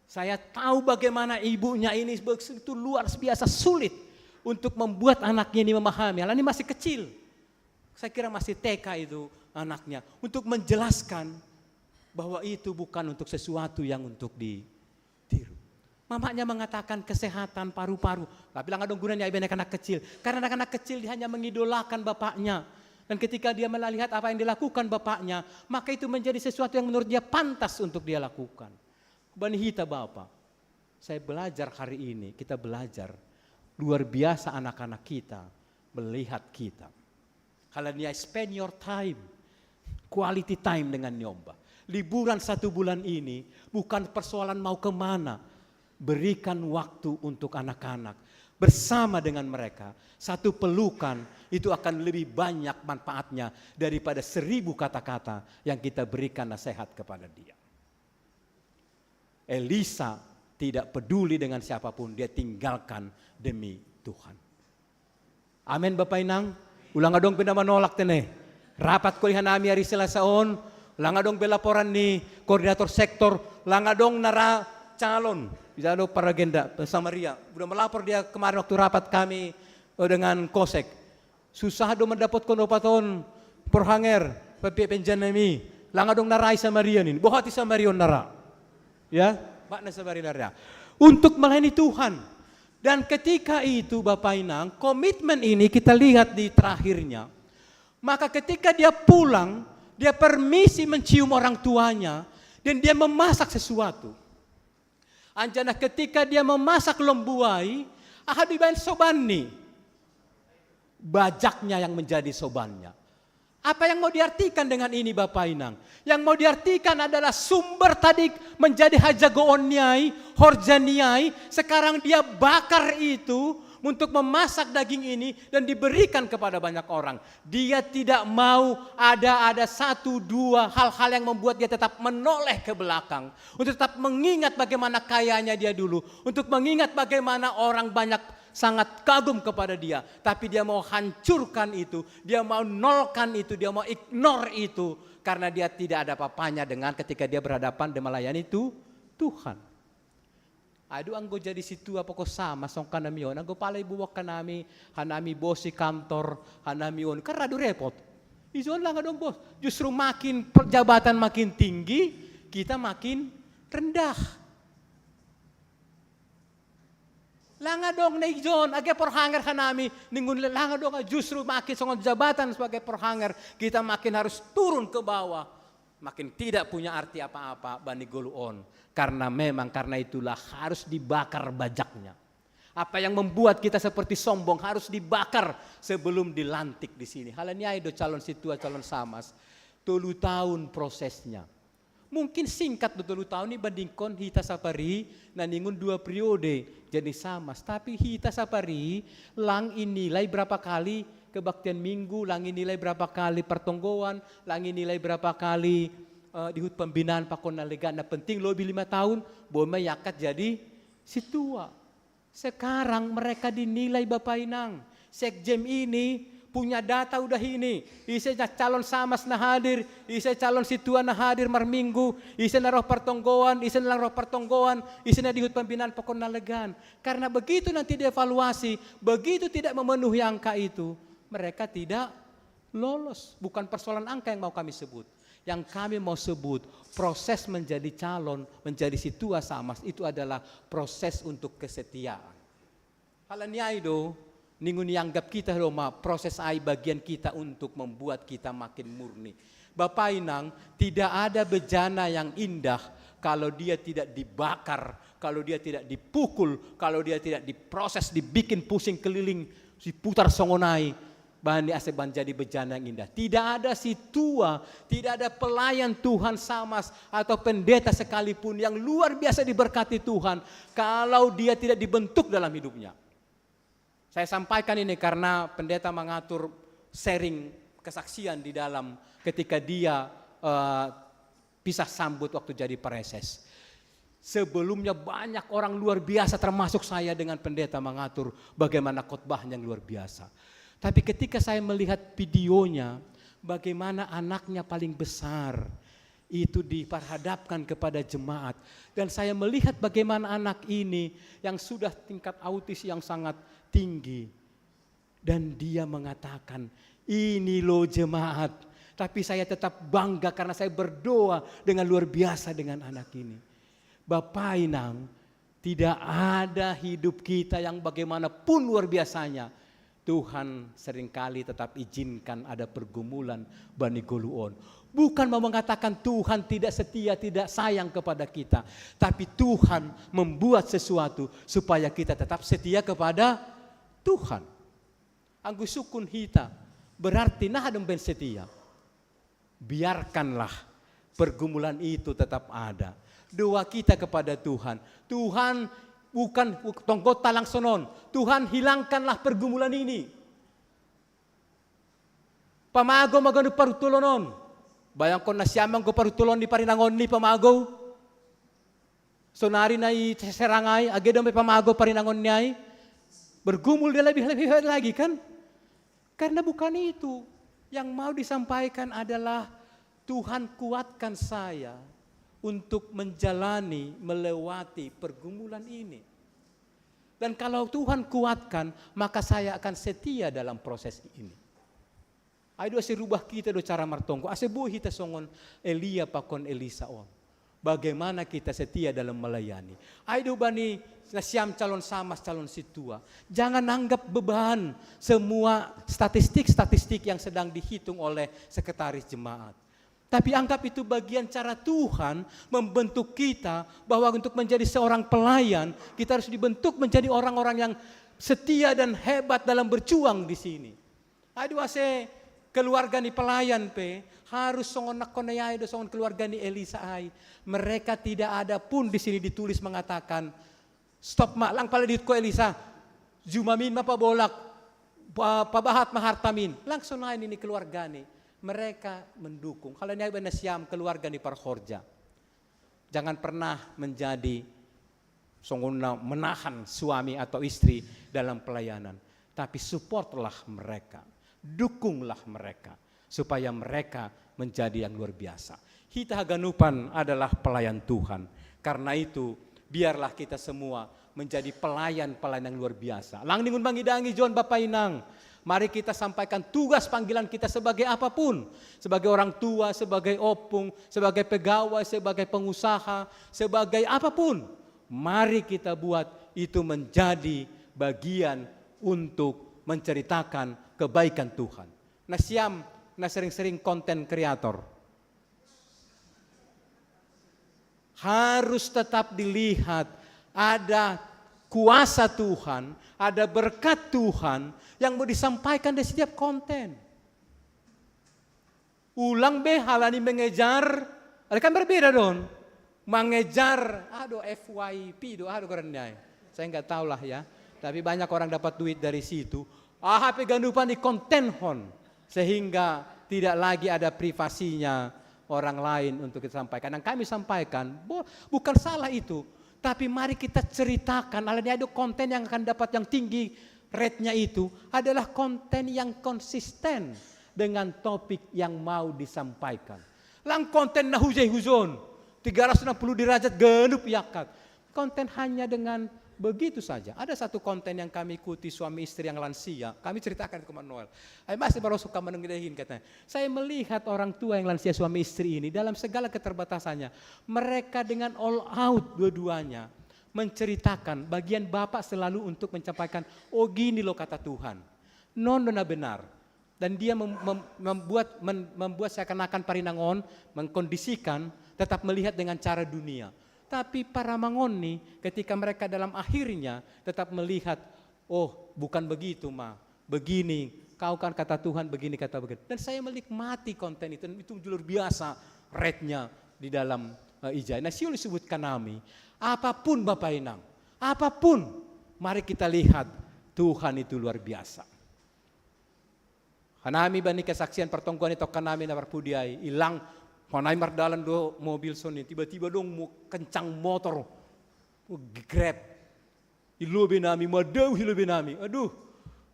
Saya tahu bagaimana ibunya ini begitu luar biasa sulit untuk membuat anaknya ini memahami. Anak ini masih kecil. Saya kira masih T K itu anaknya. Untuk menjelaskan bahwa itu bukan untuk sesuatu yang untuk ditiru. Mamanya mengatakan kesehatan paru-paru. Tapi lang adong gunanya ibadah anak kecil. Karena anak-anak kecil dia hanya mengidolakan bapaknya. Dan ketika dia melihat apa yang dilakukan bapaknya, maka itu menjadi sesuatu yang menurut dia pantas untuk dia lakukan. Bani hita Bapa, saya belajar hari ini, kita belajar luar biasa anak-anak kita melihat kita. Kalau dia spend your time, quality time dengan nyomba. Liburan satu bulan ini bukan persoalan mau kemana. Berikan waktu untuk anak-anak. Bersama dengan mereka, satu pelukan itu akan lebih banyak manfaatnya daripada seribu kata-kata yang kita berikan nasihat kepada dia. Elisa tidak peduli dengan siapapun, dia tinggalkan demi Tuhan. Amin, Bapak Inang. Ulang adong pina manolak tene. Rapat ko iha nami hari Selasa on, ulang adong be laporan ni koordinator sektor, lang adong nara calon. Bisa do paragenda, Samaria. Udah melapor dia kemarin waktu rapat kami, eh, dengan Kosek. Susah do mandapotkon opat on porhanger, pe-, pe-, penjanami. Lang adong nara i Samaria nin. Boha i Samaria on nara. Ya, makna Samaria nara. Untuk melayani Tuhan. Dan ketika itu Bapak Inang, komitmen ini kita lihat di terakhirnya. Maka ketika dia pulang, dia permisi mencium orang tuanya dan dia memasak sesuatu. Anjana ketika dia memasak lombuai, aha dibaen sobanni? Bajaknya yang menjadi sobannya. Apa yang mau diartikan dengan ini, Bapak Inang? Yang mau diartikan adalah sumber tadi menjadi hajagoon niai, horja niai, sekarang dia bakar itu untuk memasak daging ini dan diberikan kepada banyak orang. Dia tidak mau ada, ada satu dua hal-hal yang membuat dia tetap menoleh ke belakang, untuk tetap mengingat bagaimana kayanya dia dulu, untuk mengingat bagaimana orang banyak sangat kagum kepada dia, tapi dia mau hancurkan itu, dia mau nolkan itu, dia mau ignore itu, karena dia tidak ada apa-apanya dengan ketika dia berhadapan dan melayani itu Tuhan. Aduh, anggo jadi situa pokok sama songkan nami on, anggo pala ibuak nami, hanami bos i kantor, hanami on, kan radu repot. Ijon lang adong bos, justru makin per-, jabatan makin tinggi, kita makin rendah. Lang adong na ijon, age porhanger hanami, ningun lang adong justru makin songon jabatan sebagai porhanger, kita makin harus turun ke bawah. Makin tidak punya arti apa-apa bani golu on. Karena memang karena itulah harus dibakar bajaknya. Apa yang membuat kita seperti sombong harus dibakar sebelum dilantik di sini. Hal ini do calon situa, calon samas. Tolu tahun prosesnya. Mungkin singkat do tolu tahun ini bandingkon hita sapari na ningun dua periode jadi samas. Tapi hita sapari lang inilai berapa kali kebaktian minggu, lang inilai berapa kali pertonggoan, lang inilai berapa kali, eh, di hut pembinaan pakon na legan. Na penting lobi lima tahun, boi ma iangkat jadi situa. Sekarang mereka dinilai Bapak Inang. Sekjen ini punya data udah ini. Ise na calon samas na hadir, ise calon situa na hadir marminggu, ise na roh pertonggoan, ise na roh pertonggoan, ise na di hut pembinaan pakon na legan. Karena begitu nanti dievaluasi, begitu tidak memenuhi angka itu, mereka tidak lolos. Bukan persoalan angka yang mau kami sebut. Yang kami mau sebut, proses menjadi calon, menjadi situa samas itu adalah proses untuk kesetiaan. Hal ini ai do, ningun ianggap kita do ma proses ai bagian kita untuk membuat kita makin murni. Bapak Inang, tidak ada bejana yang indah kalau dia tidak dibakar, kalau dia tidak dipukul, kalau dia tidak diproses, dibikin pusing keliling, diputar songon ai. Bani ase bani jadi bejana yang indah. Tidak ada situa, tidak ada pelayan Tuhan Samas atau pendeta sekalipun yang luar biasa diberkati Tuhan kalau dia tidak dibentuk dalam hidupnya. Saya sampaikan ini karena pendeta mengatur sharing kesaksian di dalam ketika dia eh, pisah sambut waktu jadi pareses. Sebelumnya banyak orang luar biasa termasuk saya dengan pendeta mengatur bagaimana khotbahnya yang luar biasa. Tapi ketika saya melihat videonya, bagaimana anaknya paling besar itu diperhadapkan kepada jemaat. Dan saya melihat bagaimana anak ini yang sudah tingkat autis yang sangat tinggi. Dan dia mengatakan, "Ini loh jemaat." Tapi saya tetap bangga karena saya berdoa dengan luar biasa dengan anak ini. Bapak Inang, tidak ada hidup kita yang bagaimanapun luar biasanya. Tuhan seringkali tetap izinkan ada pergumulan bani goluon. Bukan mau mengatakan Tuhan tidak setia, tidak sayang kepada kita. Tapi Tuhan membuat sesuatu supaya kita tetap setia kepada Tuhan. Anggo sungkun hita, berarti nah dong ben setia. Biarkanlah pergumulan itu tetap ada. Doa kita kepada Tuhan. Tuhan, bukan tonggo talang sonon. Tuhan, hilangkanlah pergumulan ini. Pamago maganu parutolonon. Bayangkon na siamang go parutolon ni parinangon ni pamago. Sonari na i serangai, age dong pe pamago parinangon ni ai. Bergumul dia lebih-lebih lagi kan? Karena bukan itu. Yang mau disampaikan adalah Tuhan kuatkan saya untuk menjalani, melewati pergumulan ini. Dan kalau Tuhan kuatkan, maka saya akan setia dalam proses ini. Ai do ase rubah kita do cara martonggo, ase boi hita songon Elia pakon Elisa on. Bagaimana kita setia dalam melayani. Ai do bani nasiam calon samas, calon situa. Jangan anggap beban semua statistik-statistik yang sedang dihitung oleh sekretaris jemaat. Tapi anggap itu bagian cara Tuhan membentuk kita bahwa untuk menjadi seorang pelayan, kita harus dibentuk menjadi orang-orang yang setia dan hebat dalam berjuang di sini. Ai do ase keluarga ni pelayan pe harus songon nangkon ai do songon keluarga ni Elisa ai. Mereka tidak ada pun di sini ditulis mengatakan, "Stop ma, lang pala diut ko Elisa. Jumamin ma pabolak, pa, pabahat ma hartamin." Langsung naik ini keluarga ni. Mereka mendukung. Kalau ni ai bana siam keluarga ni parhorja. Jangan pernah menjadi songon na menahan suami atau istri dalam pelayanan. Tapi supportlah mereka, dukunglah mereka supaya mereka menjadi yang luar biasa. Hita haganupan adalah pelayan Tuhan. Karena itu, biarlah kita semua menjadi pelayan-pelayan yang luar biasa. Lang ningon mangidangi John Bapak Inang, mari kita sampaikan tugas panggilan kita sebagai apapun. Sebagai orang tua, sebagai opung, sebagai pegawai, sebagai pengusaha, sebagai apapun. Mari kita buat itu menjadi bagian untuk menceritakan kebaikan Tuhan. Na siam na sering-sering konten kreator. Harus tetap dilihat ada kuasa Tuhan, ada berkat Tuhan yang mau disampaikan di setiap konten. Ulang be halani mengejar, ada kan berbeda don. Mengejar, aduh F Y P do, aduh keren deh. Saya nggak tahu lah ya. Tapi banyak orang dapat duit dari situ. Ah, H P ganupan di konten hon. Sehingga tidak lagi ada privasinya orang lain untuk kita sampaikan. Dan kami sampaikan, bukan salah itu. Tapi mari kita ceritakan, alani ada konten yang akan dapat yang tinggi rate-nya itu adalah konten yang konsisten dengan topik yang mau disampaikan. Lang konten na hujai hujon, tiga ratus enam puluh derajat ganup iakat. Konten hanya dengan begitu saja. Ada satu konten yang kami ikuti suami istri yang lansia. Kami ceritakan ke Manuel. Ai masih baru suka mendengarin katanya. Saya melihat orang tua yang lansia suami istri ini dalam segala keterbatasannya. Mereka dengan all out dua-duanya menceritakan bagian Bapak selalu untuk mencampaikan, "Oh gini loh kata Tuhan. Nondo na benar." Dan dia mem, mem, membuat men, membuat seakan-akan parinangon mengkondisikan tetap melihat dengan cara dunia. Tapi paramangon ni ketika mereka dalam akhirnya tetap melihat, "Oh bukan begitu ma, begini Kau kan kata Tuhan begini, kata begini. Dan saya menikmati konten itu, dan itu luar biasa rate-nya di dalam uh, Ijai. Nah, siul disebutkan nami, apapun Bapak Inang, apapun, mari kita lihat Tuhan itu luar biasa. Hanami bani kesaksian pertongguan itu kanami na berpudiai, ilang, hanami mardalan do mobil soni, tiba-tiba dong mau kencang motor, Grab. Ilobe nami, madau ilobe nami. Aduh,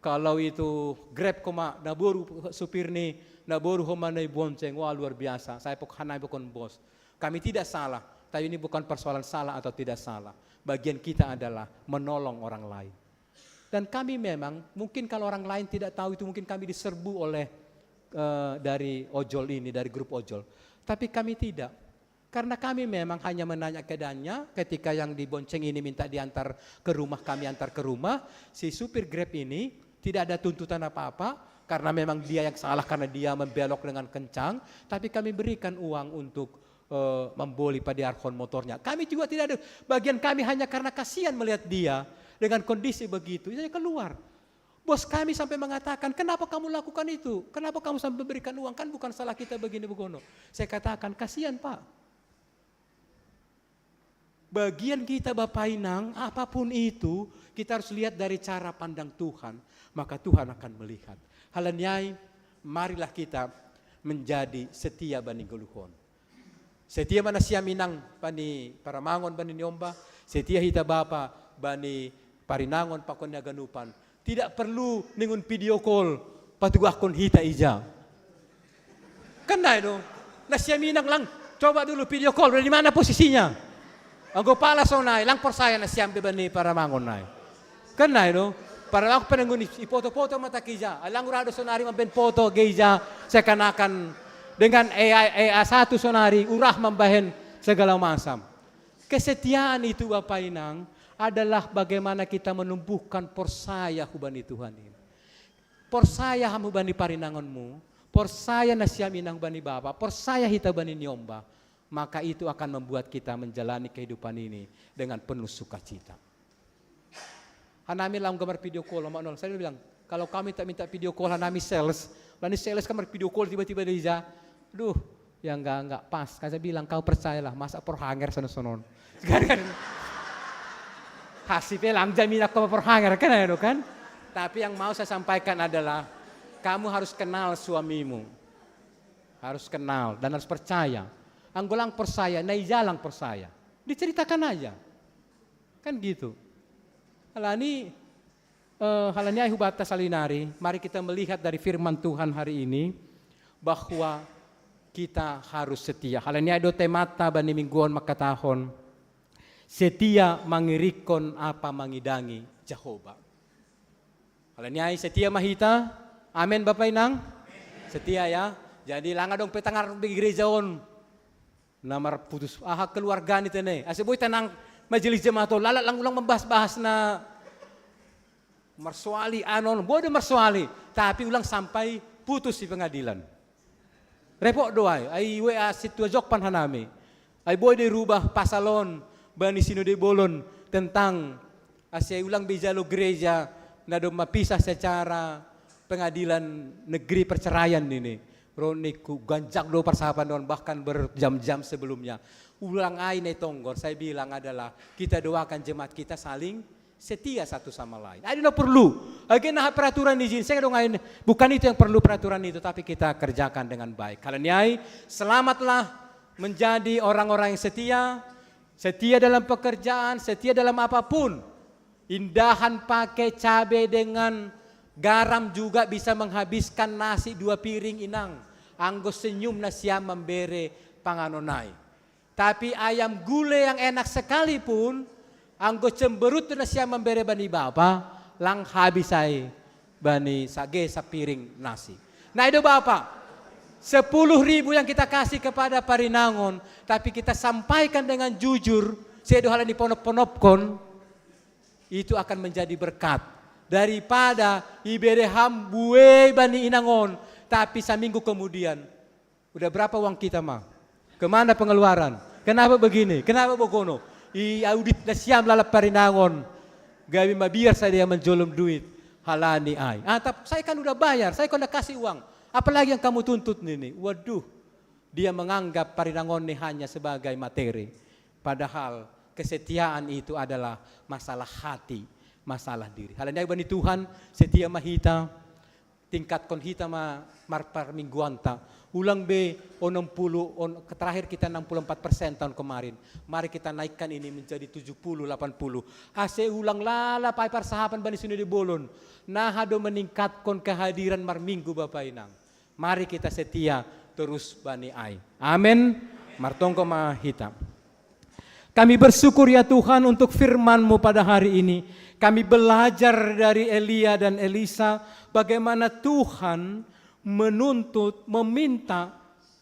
kalau itu Grab koma, naboru supir ni, naboru homa nai bonceng, wah luar biasa. Saya pok hanai bukan bos. Kami tidak salah, tapi ini bukan persoalan salah atau tidak salah. Bagian kita adalah menolong orang lain. Dan kami memang, mungkin kalau orang lain tidak tahu itu, mungkin kami diserbu oleh uh, dari ojol ini, dari grup ojol. Tapi kami tidak. Karena kami memang hanya menanya keadaannya, ketika yang dibonceng ini minta diantar ke rumah, kami antar ke rumah, si supir Grab ini tidak ada tuntutan apa-apa, karena memang dia yang salah karena dia membelok dengan kencang, tapi kami berikan uang untuk uh, memboli padiarhon motornya. Kami juga tidak ada, bagian kami hanya karena kasihan melihat dia dengan kondisi begitu, dia keluar. Bos kami sampai mengatakan, kenapa kamu lakukan itu? Kenapa kamu sampai memberikan uang? Kan bukan salah kita begini begono. Saya katakan, kasihan Pak. Bagian kita Bapak Inang, apapun itu, kita harus lihat dari cara pandang Tuhan. Maka Tuhan akan melihat. Halaniai, marilah kita menjadi setia bani goluhon. Setia mana siam inang bani paramangon bani niomba. Setia hita bapa bani parinangon pakon ni aganupan. Tidak perlu ningun video call patugahkon hita ija. Kan nai do. Na siam inang lang, coba dulu video call, di mana posisinya? Anggo pala sonai, lang porsaya na siam be bani paramangon nai. Kan nai do. Para aku penenggun i foto-foto mata kija. Alang urado sonari mamben foto geija seakan-akan dengan A I, A I satu sonari urah mambahen segala macam. Kesetiaan itu Bapak Inang adalah bagaimana kita menumbuhkan porsaya hubani Tuhan ini. Porsaya ham hubani parinangonmu, porsaya na siam inang hubani bapa, porsaya hita hubani niomba. Maka itu akan membuat kita menjalani kehidupan ini dengan penuh sukacita. Hanami lang gambar video call sama nol. Saya bilang, kalau kami tak minta video call, hanami sales. Lah ini sales kan video call tiba-tiba dia ija. Duh, ya enggak, enggak pas. Kan saya bilang, kau percayalah, masa porhanger sono-sonon. Kan, kan. Hasipe lang jaminan kau porhanger kan ya kan. Tapi yang mau saya sampaikan adalah kamu harus kenal suamimu. Harus kenal dan harus percaya. Anggo lang percaya, na ija lang percaya. Diceritakan aja. Kan gitu. Halani, eh, halani ai hubata salinari, mari kita melihat dari firman Tuhan hari ini bahwa kita harus setia. Halani ai do temata bani mingguon mangkatahon, setia mangirikkon apa mangidangi Jahowa. Halani ai setia ma hita. Amen Bapak Inang. Setia ya. Jadi lang adong pe tangar di gereja on. Na marputus aha keluarga ni tene. Ase boi tanang majelis jemaat on, lalat lang ulang membahas-bahas na marsoali anon, boi do marsoali, tapi ulang sampai putus di pengadilan. Repot do ai, ai W A situa jokpan hanami. Ai boi do irubah pasal on bani sinode bolon tentang ase ulang be ijalo gereja na do mapisah secara pengadilan negeri perceraian ini. Ro ningku ganjang do parsahapan on, bahkan berjam-jam sebelumnya. Ulang ai na itonggo, saya bilang adalah kita doakan jemaat kita saling setia satu sama lain. Ai do na porlu. Age na peraturan ni jin, seng adong ai, bukan itu yang perlu peraturan itu, tapi kita kerjakan dengan baik. Halani ai, selamatlah menjadi orang-orang yang setia, setia dalam pekerjaan, setia dalam apapun. Indahan pake cabe dengan garam juga bisa menghabiskan nasi dua piring inang. Anggo senyum na siam mambere panganon ai. Tapi ayam gule yang enak sekalipun, anggo cemberut na siam mambere bani bapa, lang habis ai bani sage sapiring nasi. Na ai do bapa, sepuluh ribu yang kita kasih kepada parinangon, tapi kita sampaikan dengan jujur, sedo halani ponop-ponopkon, itu akan menjadi berkat daripada ibere ham buei bani inangon, tapi saminggu kemudian, udah berapa uang kita ma? Kemana pengeluaran? Kenapa begini? Kenapa begono? I audit na siam lalap parinangon, gabe mabiar sadia manjolom duit. Halani ai. Ah, tap, saya kan udah bayar, saya kan udah kasih uang. Apalagi yang kamu tuntut ini? Waduh, dia menganggap parinangon ini hanya sebagai materi. Padahal kesetiaan itu adalah masalah hati, masalah diri. Halani ai bani Tuhan, setia ma hita, tingkatkon hita ma marparmingguanta. Ulang be onom puluh, on, terakhir kita enam puluh empat persen tahun kemarin. Mari kita naikkan ini menjadi tujuh puluh, delapan puluh. Ase ulang lalap ai parsahapan bani sude bolon. Naha do meningkatkon kehadiran marminggu Bapa Inang. Mari kita setia terus bani ai. Amen. Martonggo ma hita. Kami bersyukur ya Tuhan untuk firman-Mu pada hari ini. Kami belajar dari Elia dan Elisa bagaimana Tuhan menuntut, meminta,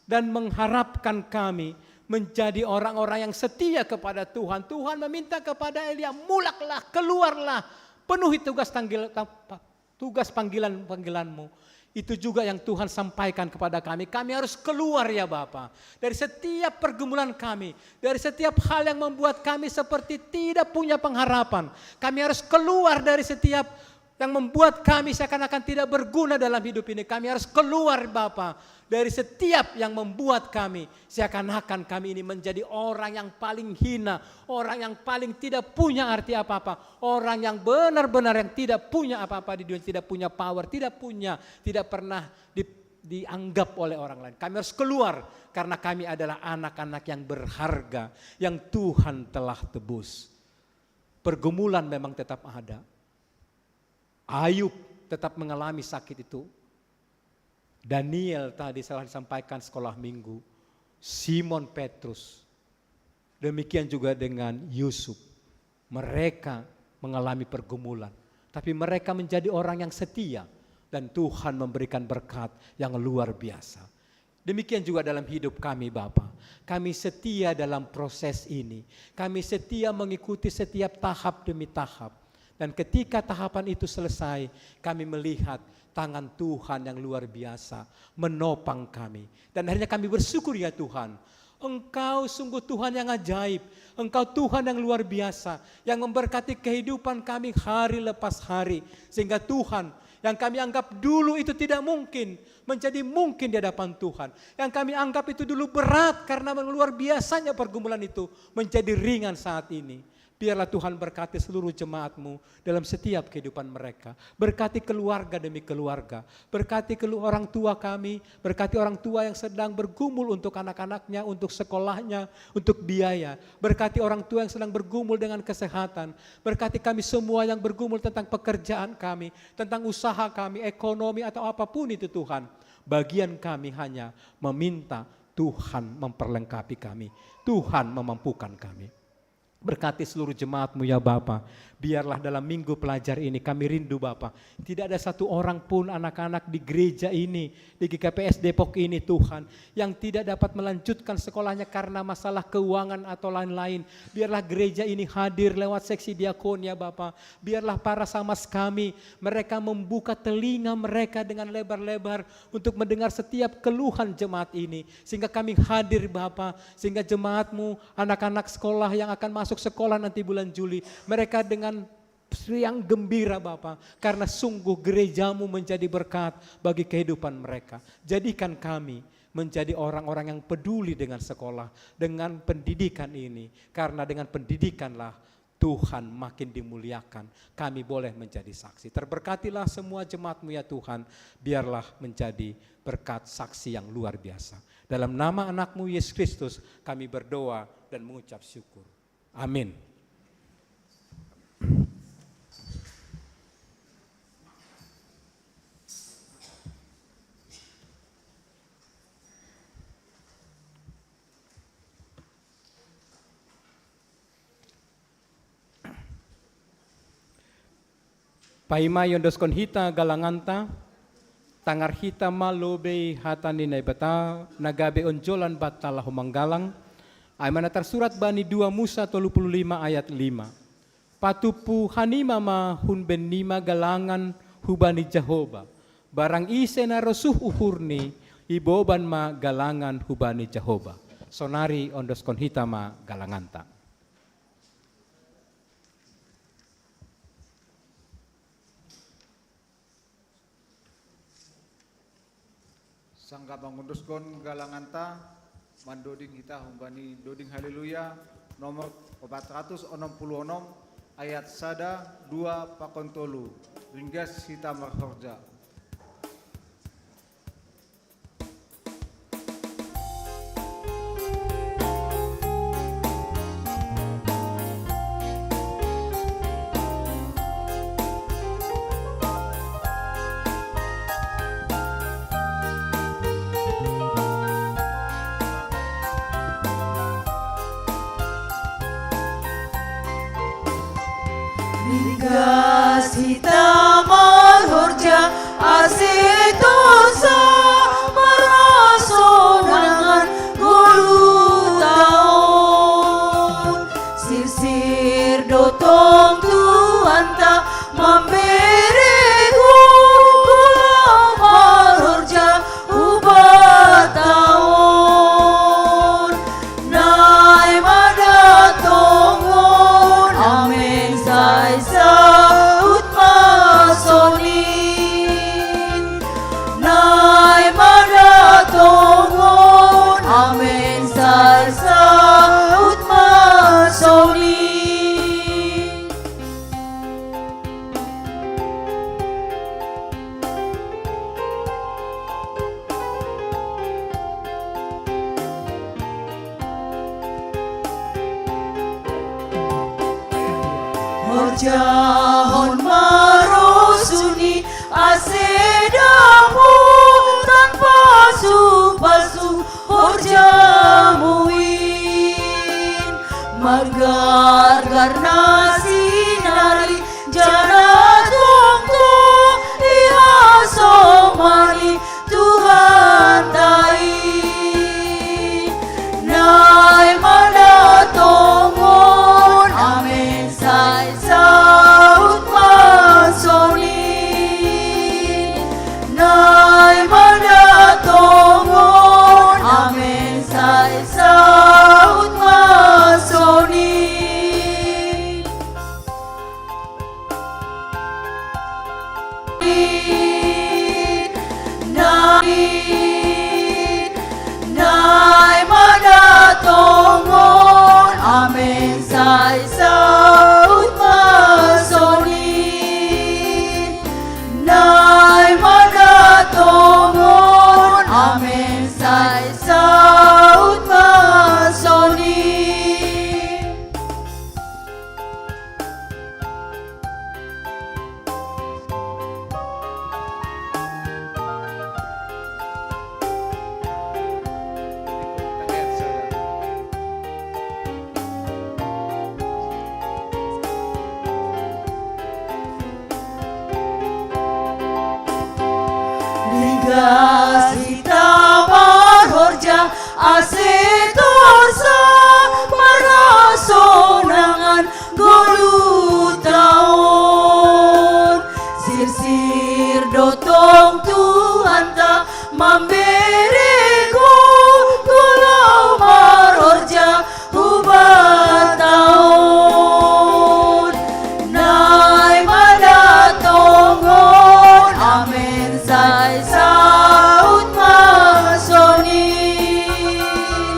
dan mengharapkan kami menjadi orang-orang yang setia kepada Tuhan. Tuhan meminta kepada Elia, "Mulaklah, keluarlah, penuhi tugas tanggil-, tang-, tugas panggilan-panggilanmu." Itu juga yang Tuhan sampaikan kepada kami. Kami harus keluar ya Bapa. Dari setiap pergumulan kami, dari setiap hal yang membuat kami seperti tidak punya pengharapan. Kami harus keluar dari setiap yang membuat kami seakan-akan tidak berguna dalam hidup ini. Kami harus keluar Bapa. Dari setiap yang membuat kami seakan-akan kami ini menjadi orang yang paling hina, orang yang paling tidak punya arti apa-apa, orang yang benar-benar yang tidak punya apa-apa di dunia, tidak punya power, tidak punya, tidak pernah di, dianggap oleh orang lain. Kami harus keluar karena kami adalah anak-anak yang berharga, yang Tuhan telah tebus. Pergumulan memang tetap ada. Ayub tetap mengalami sakit itu. Daniel tadi setelah disampaikan sekolah minggu. Simon Petrus. Demikian juga dengan Yusuf. Mereka mengalami pergumulan. Tapi mereka menjadi orang yang setia. Dan Tuhan memberikan berkat yang luar biasa. Demikian juga dalam hidup kami, Bapa. Kami setia dalam proses ini. Kami setia mengikuti setiap tahap demi tahap. Dan ketika tahapan itu selesai, kami melihat tangan Tuhan yang luar biasa menopang kami. Dan akhirnya kami bersyukur, ya Tuhan, Engkau sungguh Tuhan yang ajaib. Engkau Tuhan yang luar biasa, yang memberkati kehidupan kami hari lepas hari. Sehingga Tuhan, yang kami anggap dulu itu tidak mungkin, menjadi mungkin di hadapan Tuhan. Yang kami anggap itu dulu berat karena luar biasanya pergumulan itu, menjadi ringan saat ini. Biarlah Tuhan berkati seluruh jemaat-Mu dalam setiap kehidupan mereka. Berkati keluarga demi keluarga. Berkati kelu-, orang tua kami, berkati orang tua yang sedang bergumul untuk anak-anaknya, untuk sekolahnya, untuk biaya. Berkati orang tua yang sedang bergumul dengan kesehatan. Berkati kami semua yang bergumul tentang pekerjaan kami, tentang usaha kami, ekonomi atau apapun itu Tuhan. Bagian kami hanya meminta Tuhan memperlengkapi kami. Tuhan memampukan kami. Berkati seluruh jemaat-Mu ya Bapa. Biarlah dalam minggu pelajar ini kami rindu Bapa. Tidak ada satu orang pun anak-anak di gereja ini, di G K P S Depok ini Tuhan, yang tidak dapat melanjutkan sekolahnya karena masalah keuangan atau lain-lain. Biarlah gereja ini hadir lewat seksi diakonia Bapa. Biarlah para samas kami, mereka membuka telinga mereka dengan lebar-lebar untuk mendengar setiap keluhan jemaat ini. Sehingga kami hadir Bapa, sehingga jemaat-Mu, anak-anak sekolah yang akan masuk sekolah nanti bulan Juli, mereka dengan riang gembira Bapa, karena sungguh gereja-Mu menjadi berkat bagi kehidupan mereka. Jadikan kami menjadi orang-orang yang peduli dengan sekolah, dengan pendidikan ini, karena dengan pendidikanlah Tuhan makin dimuliakan. Kami boleh menjadi saksi. Terberkatilah semua jemaat-Mu ya Tuhan. Biarlah menjadi berkat saksi yang luar biasa. Dalam nama anak-Mu Yesus Kristus kami berdoa dan mengucap syukur. Amin. Paima iondoskon hita galanganta, tangar hita ma lobei hata ni Naibata, na gabe onjolan banta laho manggalang, ai ma na tarsurat bani dua Musa tolu puluh lima ayat lima. Patumpu hanima ma hun bennima galangan hubani Jahoba, barang ise na rosuh uhurni, iboban ma galangan hubani Jahoba. Sonari ondoskon hita ma galanganta. Sangga mangunduskon galanganta, mandoding hita humbani doding Haleluya nomor empat ratus enam puluh enam, ayat sada, dua pakon tolu. Ringgas hita marhorja. Ringgas hita marhorja ase torsa marhasonangan ngolu taon. Sirsir do tong Tuhanta mambere gogo laho marhorja ubat taon. Naima da tongon, amen, sai saut ma sonin. Naima da tongon, amen, sai saut ma sonin. Horjahon ma rosuNi ase dang tanpa pasu-pasu horjamuin. Margargar na sinari jala tongtong ihasomani Tuhanta i. Naima da tongon, amen, sai saut ma sonin. Naima da tongon, amen, sai saut ma sonin. Naima da tongon, amen, sai saut ma sonin. Naima da tongon, amen, sai saut ma sonin. Ringgas hita marhorja ase torsa marhasonangan ngolu taon. Sirsir do tong Tuhanta mambere gogo laho marhorja ubat taon. Naima da tongon, amen, sai saut ma sonin.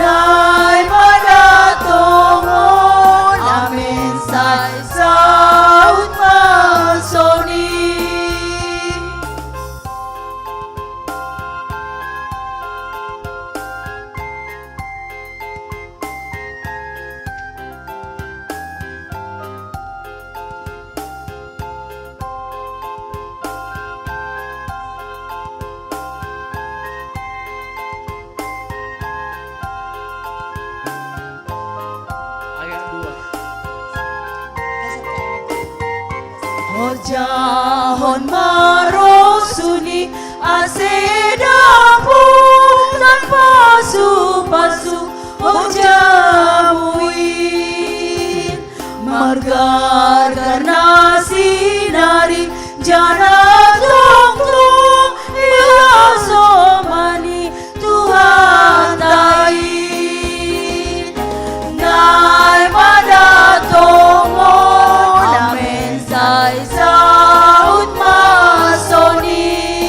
Naima da tongon, amen, sai saut ma sonin. Ayat dua. Horjahon ma rosuNi ase dang tanpa pasu-pasu horjamuin. Margargar na sinari jala tongtong ihasomani Tuhanta i. Naima da tongon, amen, sai saut ma sonin.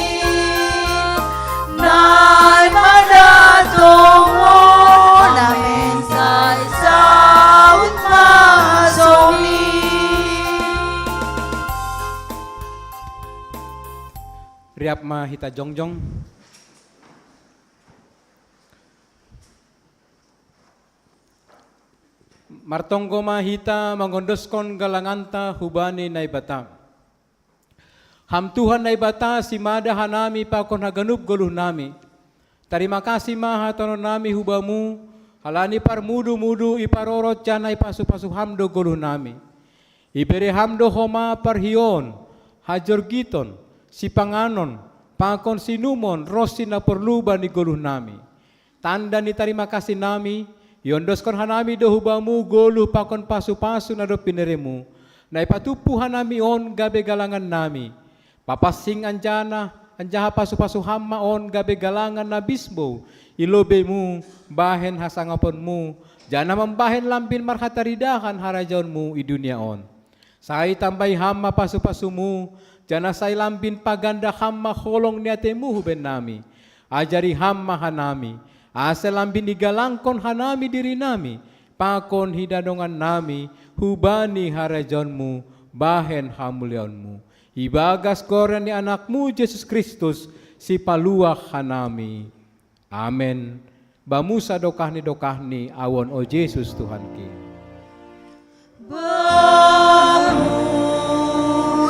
Siap ma hita jongjong. Martonggo ma hita mangondoskon galanganta hubani Naibata. Ham Tuhan Naibata, simada hanami pakon haganup goluhnami. Tarima kasih ma hataononnami hu Bamu, halani parmudu-mudu iparorot janah ipasu-pasu Ham do goluhnami. Ibere Ham do homa parhioon, hajorgiton, sipanganon, pakon sinumon ronsi na porlu bani goluhnami. Tanda ni tarima kasih nami, iondoskon hanami do hu Bamu goluh pakon pasu-pasu na dob pinereMu, na ipatumpu hanami on gabe galangannami. Papansing anjana, anjaha pasu-pasu Ham ma on gabe galangan na bisbou i lobeiMu bahen hasangaponMu, janah mambahen lambin marhataridahan harajaonMu i dunia on. Sai tambai Ham ma pasu-pasuMu, janah sai lambin paganda Ham ma holong ni ateiMu hu bennami. Ajari Ham ma hanami, ase lambin igalangkon hanami dirinami, pakon hinadongannami hubani harajaonMu bahen hamuliaonMu. Ibagas goran ni AnakMu Jesus Kristus, Sipaluah hanami. Amen. Bamu sadokah ni dokahni, Ahu on, o Jesus Tuhanki. Bamu sadokah ni dokahni,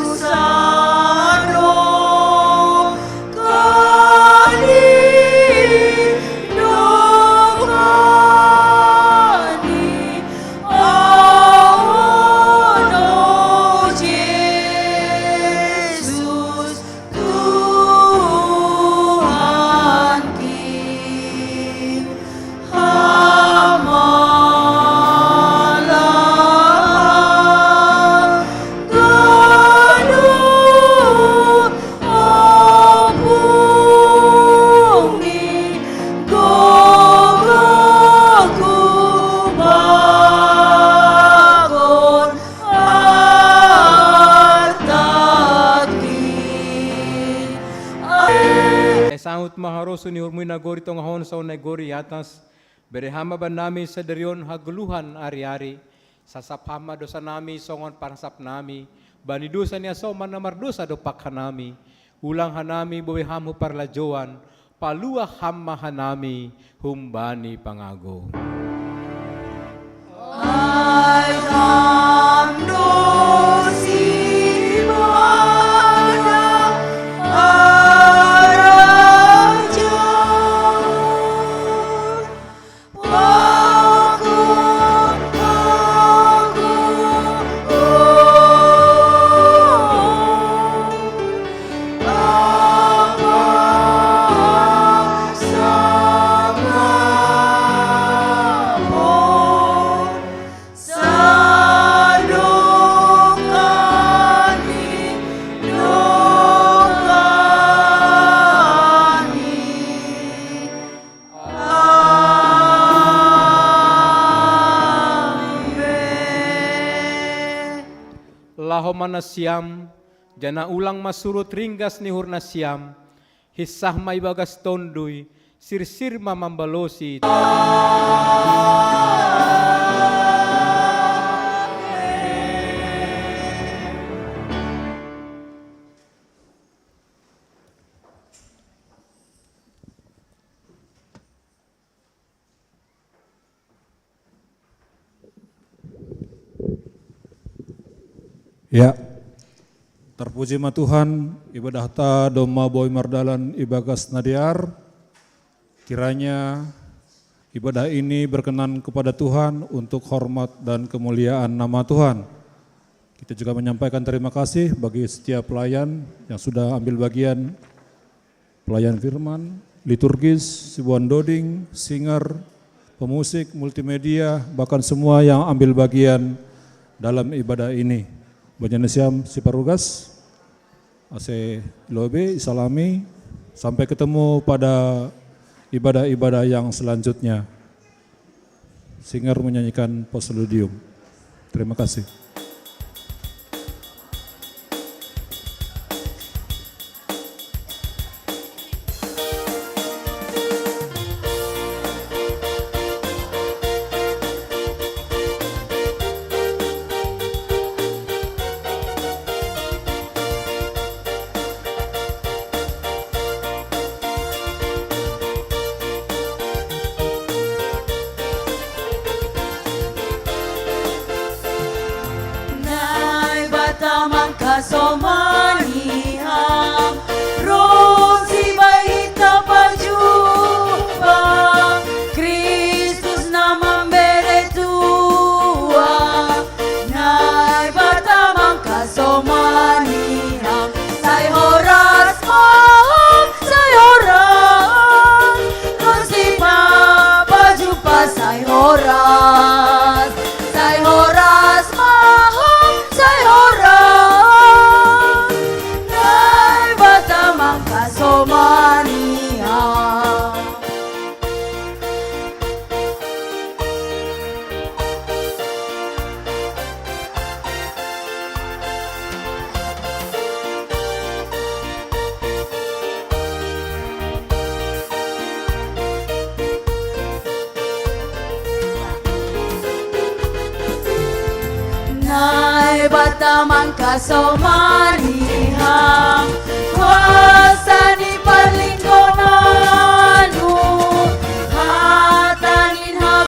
Ahu on, o Jesus Tuhanki. Hamalah ganup ompungmi, gogohku pakon hartangki. Ai saud ma harosuh ni uhurMu i nagori tongah on songon nagori i atas, bere Ham ma bannami sadari on hagoluhan ari-ari. Sasap Ham ma dousanami songon parasapnami bani dousa ni hasoman na mardosa dompak hanami. Ulang hanami boi Ham hu parlajouan, paluah Ham ma hanami humbani pangago. Ai Ham do sibana harajaon, pakon hagogoon, ampa hasangapon, sadokah ni dokahni. Amen. Laho ma nasiam, janah ulang ma surut ringgas ni uhurnasiam, hinsah ma ibagas Tonduy, sirsir ma mambalosi. Ya. Tarpuji ma Tuhan, ibadahta domma boi mardalan ibagas na dear. Kiranya ibadah ini berkenan kepada Tuhan untuk hormat dan kemuliaan nama Tuhan. Kita juga menyampaikan terima kasih bagi setiap pelayan yang sudah ambil bagian, pelayan firman, liturgis, sibuan doding, singer, pemusik, multimedia, bahkan semua yang ambil bagian dalam ibadah ini. Banyak nasiam siparugas, ase lobei, salami, sampai ketemu pada ibadah-ibadah yang selanjutnya. Singer menyanyikan Postludium. Terima kasih. Somanihan, ronsi bai ita pa Juba. Kristus na mambere tua, Naibata mangkasomanihan. Sai horas maham, sai horas, ronsi na pa Juba, sai horas. Sai horas maham, sai horas, Naibata mangkasomanihan. Naibata mangkasomanihan, kuasa ni palingkona.